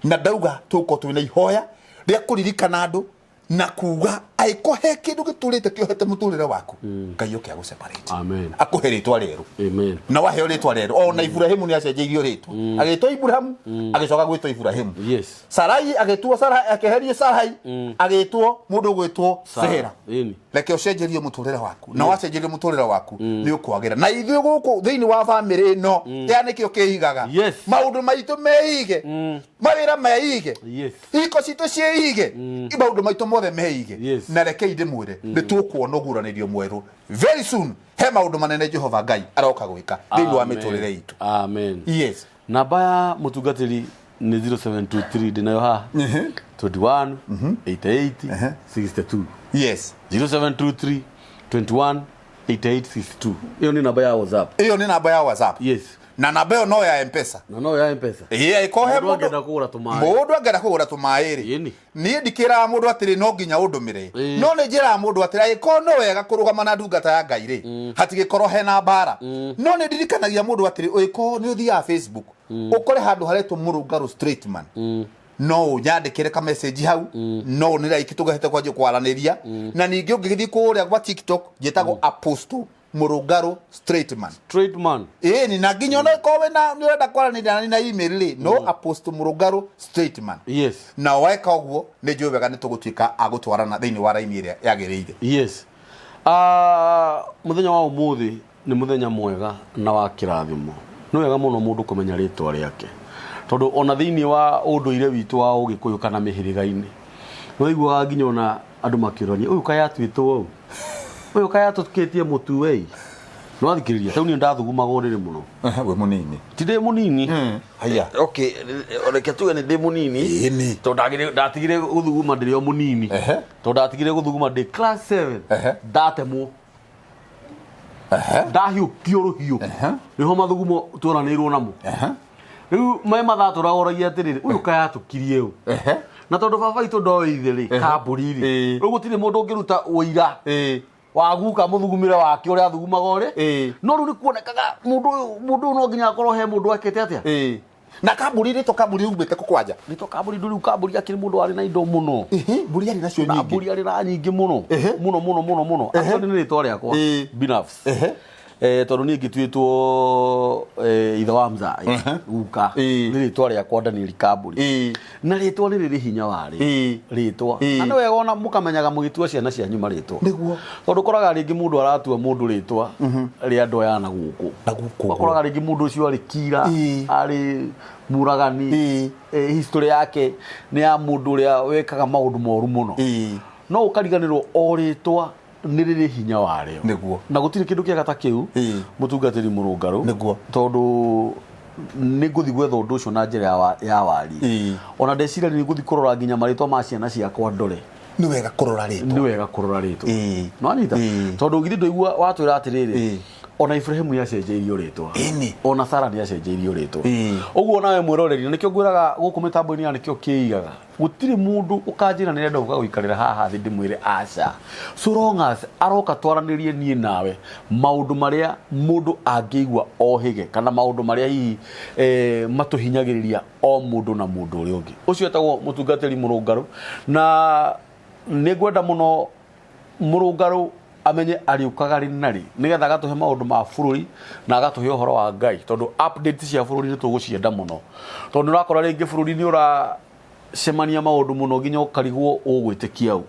Na ndauga tũgũkorwo twĩna ihoya rĩa kũririkana andũ na kuga angĩkorwo he kĩndũ gĩtũrĩte kĩohete mũtũrĩre waku, Ngai oke agũ separate. Amen. Akũhe rĩtwa rĩerũ. Amen. Na waheo rĩtwa rĩerũ, ona Iburahĩmu nĩ acenjeirio rĩtwa, agĩtwo Iburahamu, agĩcoka gwĩtwo Iburahĩmu. Yes. Sarai agĩtuo Sarai, akĩeherio Sarai, agĩtwo mũndũ ũgwĩtwo Sera. Ĩni. Reke ũcenjerio mũtũrĩre waku, na wacenjerio mũtũrĩre waku nĩ ũkwagĩra. Na ithuĩ gũkũ thĩinĩ wa bamĩrĩ ĩno ya nĩkĩo kĩigaga Yes. maũndũ maitũ meige, mawĩra meige, Yes. iko citũ ciĩige, maũndũ maitũ mothe meige. Yes. Na rekei ndĩmwĩre nĩ tũkuona ũguũranĩrio mwerũ very soon. He maũndũ manene Jehova Ngai aroka gwĩka thĩinĩ wa Amen. mĩtũrĩre itũ. Amen. Yes. Namba ya mũtungatĩri nĩ 0723 ndĩnayo haha, 21 88 62. Yes. 0723 21 88 62, ĩyo nĩ namba ya WhatsApp. Ĩyo nĩ namba ya WhatsApp. Yes. Na namba ĩyo no ya M-Pesa. Na no ya M-Pesa. Ĩĩ, ĩko he Mũndũ angĩenda kũgũra tũmaĩ. Mũndũ angĩenda kũgũra tũmaĩ rĩ, Ĩni. Niĩ ndikĩraga mũndũ atĩrĩ no nginya ũndũmĩre, Ĩĩ. no nĩ njĩraga mũndũ atĩrĩ angĩkorwo no wega kũrũgama na ndungata ya Ngai rĩ, hatigĩkorwo hena mbara. No nĩ ndirikanagia mũndũ atĩrĩ ũngĩkorwo nĩ ũthiaga Facebook ũkore handũ haretwo Mũrũngarũ Straight Man, no ũnyandĩkĩre ka message hau, no nĩ raiki tũgahete kwanjia kwaranĩria. Na ningĩ ũngĩgĩthiĩ kũrĩa gwa TikTok njĩtagwo Apostle Mũrũngarũ Straight Man. Straight Man. Ĩni, na nginya ona korwo wĩna nĩ ũrenda kwaranĩria nani na email rĩ, no Apostle Mũrũngarũ Straight Man. Yes. Na weka ũguo nĩ njũĩ wega nĩ tũgũtuĩka a gũtwarana thĩinĩ wa raini ĩrĩa yagĩrĩire. Yes. Mũthenya wa ũmũthĩ nĩ mũthenya mwega na wa kĩrathimo. Nĩ wega mũno mũndũ kũmenya rĩtwa rĩake, tondũ ona thĩinĩ wa ũndũire witũ wa ũgĩkũyũ kana mĩhĩrĩga-inĩ, nĩ waiguaga nginya ona andũ makĩũrania, ũyũ kaĩ atuĩtwo ũũ, ũyũ kaĩ atũkĩtie mũtu wei. Nĩ wathikĩrĩria, rĩu niĩ ndathugumaga ũrĩrĩ mũno. Wĩ mũnini? Ti ndĩ mũnini. Haya. Okay, reke tuge nĩ ndĩ mũnini. Ĩni. Tondũ ndatigire gũthuguma ndĩrĩ o mũnini. Tondũ ndatigire gũthuguma ndĩ class 7. Ndatemwo, ndahiũkio rũhiũ, nĩho mathugumo tuoranĩirwo namo. Rĩu me mathaa tũragoragia atĩrĩrĩ, ũyũ kaĩ atũkirie ũ? Na tondũ baba witũ ndoĩ ithe rĩ, kambũri rĩ, rĩu gũtirĩ mũndũ ũngĩruta ũira wa guka mũthugumĩre wake ũrĩa athugumaga ũrĩ. No rĩu nĩ kuonekaga mũndũ ũyũ, mũndũ ũyũ no nginya akorwo he mũndũ ekĩte atĩa. Na kambũri, rĩtwa kambũri umĩte kũ kwanja? Rĩtwa kambũri ndũrĩ, kambũri akĩrĩ mũndũ warĩ na indo mũno. Mbũri arĩ nacio Na nyingĩ. Mbũri arĩ na nyingĩ mũno mũno mũno mũno mũno. Actually nĩ rĩtwa rĩakwa binafsi. Tondũ niĩ ngĩtuĩtwo ithe wa mzai guka, nĩ rĩtwa rĩakwa Daniel Kambũri. Na rĩtwa nĩ rĩrĩ hinya warĩ rĩtwa. Na nĩ wega ona mũkamenyaga mũgĩtua ciana cianyu marĩtwa. Tondũ ũkoraga rĩngĩ mũndũ aratua mũndũ rĩtwa rĩa andũ aya na gũkũ. Na gũkũ. Ũkoraga rĩngĩ mũndũ ũcio arĩ kira, arĩ mũragani, history yake nĩ ya mũndũ ũrĩa wekaga maũndũ moru mũno. No ũkariganĩrwo o rĩtwa nĩ rĩrĩ hinya warĩo. Na gũtirĩ kĩndũ kĩega ta kĩu, mũtungatĩri mũrũngarũ. Tondũ nĩ ngũthiĩ gwetha ũndũ ũcio na njĩra ya wariĩ. Ona ndeciria nĩ ngũthiĩ kũrora nginya marĩtwa ma ciana ciakwa ndore. Nĩ wega kũrora rĩtwa. Nĩ wega kũrora rĩtwa. Nĩwanyita? Tondũ githĩ ndũigua watwĩra atĩrĩrĩ, ona Ibrahimu nĩ acenjeirio rĩtwa. Ona Sara nĩ acenjeirio rĩtwa. Ũguo nawe mwĩroreri, na nĩkĩo ngwĩraga gũkũ mĩtambo-inĩ ya nĩkĩo kĩigaga. Gũtirĩ mũndũ ũkanjĩra nĩrenda gũka gũikarĩra haha thĩ ndĩmwĩre aca. So long as aroka twaranĩrie niĩ nawe maũndũ marĩa mũndũ angĩigua ohĩge, kana maũndũ marĩa hihi matũhinyagĩrĩria o mũndũ na mũndũ ũrĩa ũngĩ. Ũcio etagwo mũtungatĩri mũrũngarũ, na nĩ ngwenda mũno mũrũngarũ amenye arĩũkaga rĩ na rĩ, nĩgetha agatũhe maũndũ ma bũrũri na agatũhe ũhoro wa Ngai, tondũ update cia bũrũri nĩ tũgũcienda mũno, tondũ nĩ ũrakora rĩngĩ bũrũri nĩ ũracemania maũndũ mũno nginya ũkarigwo ũgwĩtĩkia ũ.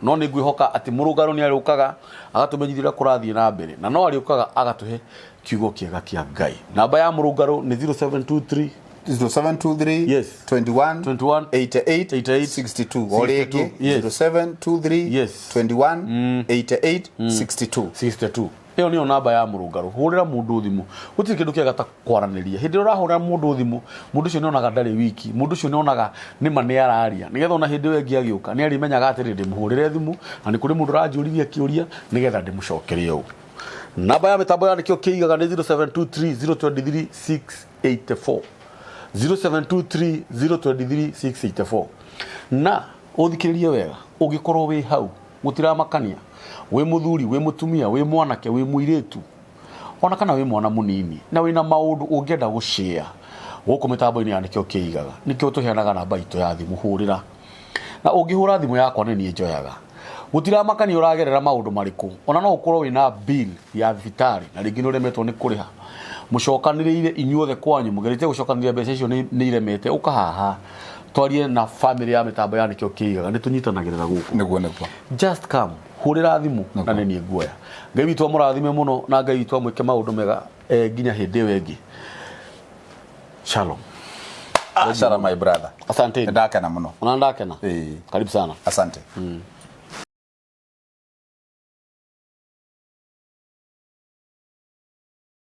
No nĩ ngwĩhoka atĩ mũrũngarũ nĩ arĩũkaga agatũmenyithia ũrĩa kũrathiĩ na mbere, na no arĩũkaga agatũhe kiugo kĩega kĩa Ngai. Namba ya mũrũngarũ nĩ 0723 0723 Yes. 21 21 88 88 62. O rĩngĩ, Yes. 0723 Yes. 21 88 62. 62. Ĩyo nĩyo namba ya mũrũngarũ. Hũrĩra mũndũ thimũ. Gũtirĩ kĩndũ kĩega ta kwaranĩria. Hĩndĩ ĩrĩa ũrahũrĩra mũndũ thimũ, mũndũ ũcio nĩonaga ndarĩ wiki, mũndũ ũcio nĩonaga nĩma nĩ araria, nĩgetha ona hĩndĩ ĩyo ĩngĩ agĩũka nĩarĩmenyaga atĩrĩ, ndĩmũhũrĩre thimũ na nĩ kũrĩ mũndũ ũranjũririe kĩũria nĩgetha ndĩmũcokerie ũũ. Namba ya mĩtambo ya nĩkĩo kĩigaga nĩ 0723 023 684. 0723 023 684. Na ũthikĩrĩrie wega, ũngĩkorwo wĩ hau gũtiramakania, wĩ mũthuri, wĩ mũtumia, wĩ mwanake, wĩ mũirĩtu, ona kana wĩ mwana mũnini na wĩna maũndũ ũngĩenda gũshare gũkũ mĩtambo-inĩ ya nĩkĩo kĩigaga, nĩkĩo tũheanaga namba itũ ya thimũ, hũrĩra. Na ũngĩhũra thimũ yakwa nĩ niĩ njoyaga. Gũtiramakania ũragerera maũndũ marĩkũ, ona no ũkorwo wĩna bill ya thibitarĩ na rĩngĩ nĩ ũremetwo nĩ kũrĩha, mũcokanĩrĩire inyuothe kwanyu, mũgeretie gũcokanĩrĩria mbeca icio nĩ iremete, ũka haha twarie na family ya mĩtambo ya nĩkĩo kĩigaga, nĩ tũnyitanagĩrĩra gũkũ. Nĩguo, nĩguo. Just come, hũrĩra thimũ na nĩ niĩ nguoya. Ngai witũ amũrathime mũno na Ngai witũ amwĩke maũndũ mega nginya hĩndĩ ĩyo ĩngĩ. Shalom. Shalom my brother. Asante. Nĩndakena mũno. Ona ndakena. Karibu sana. Asante.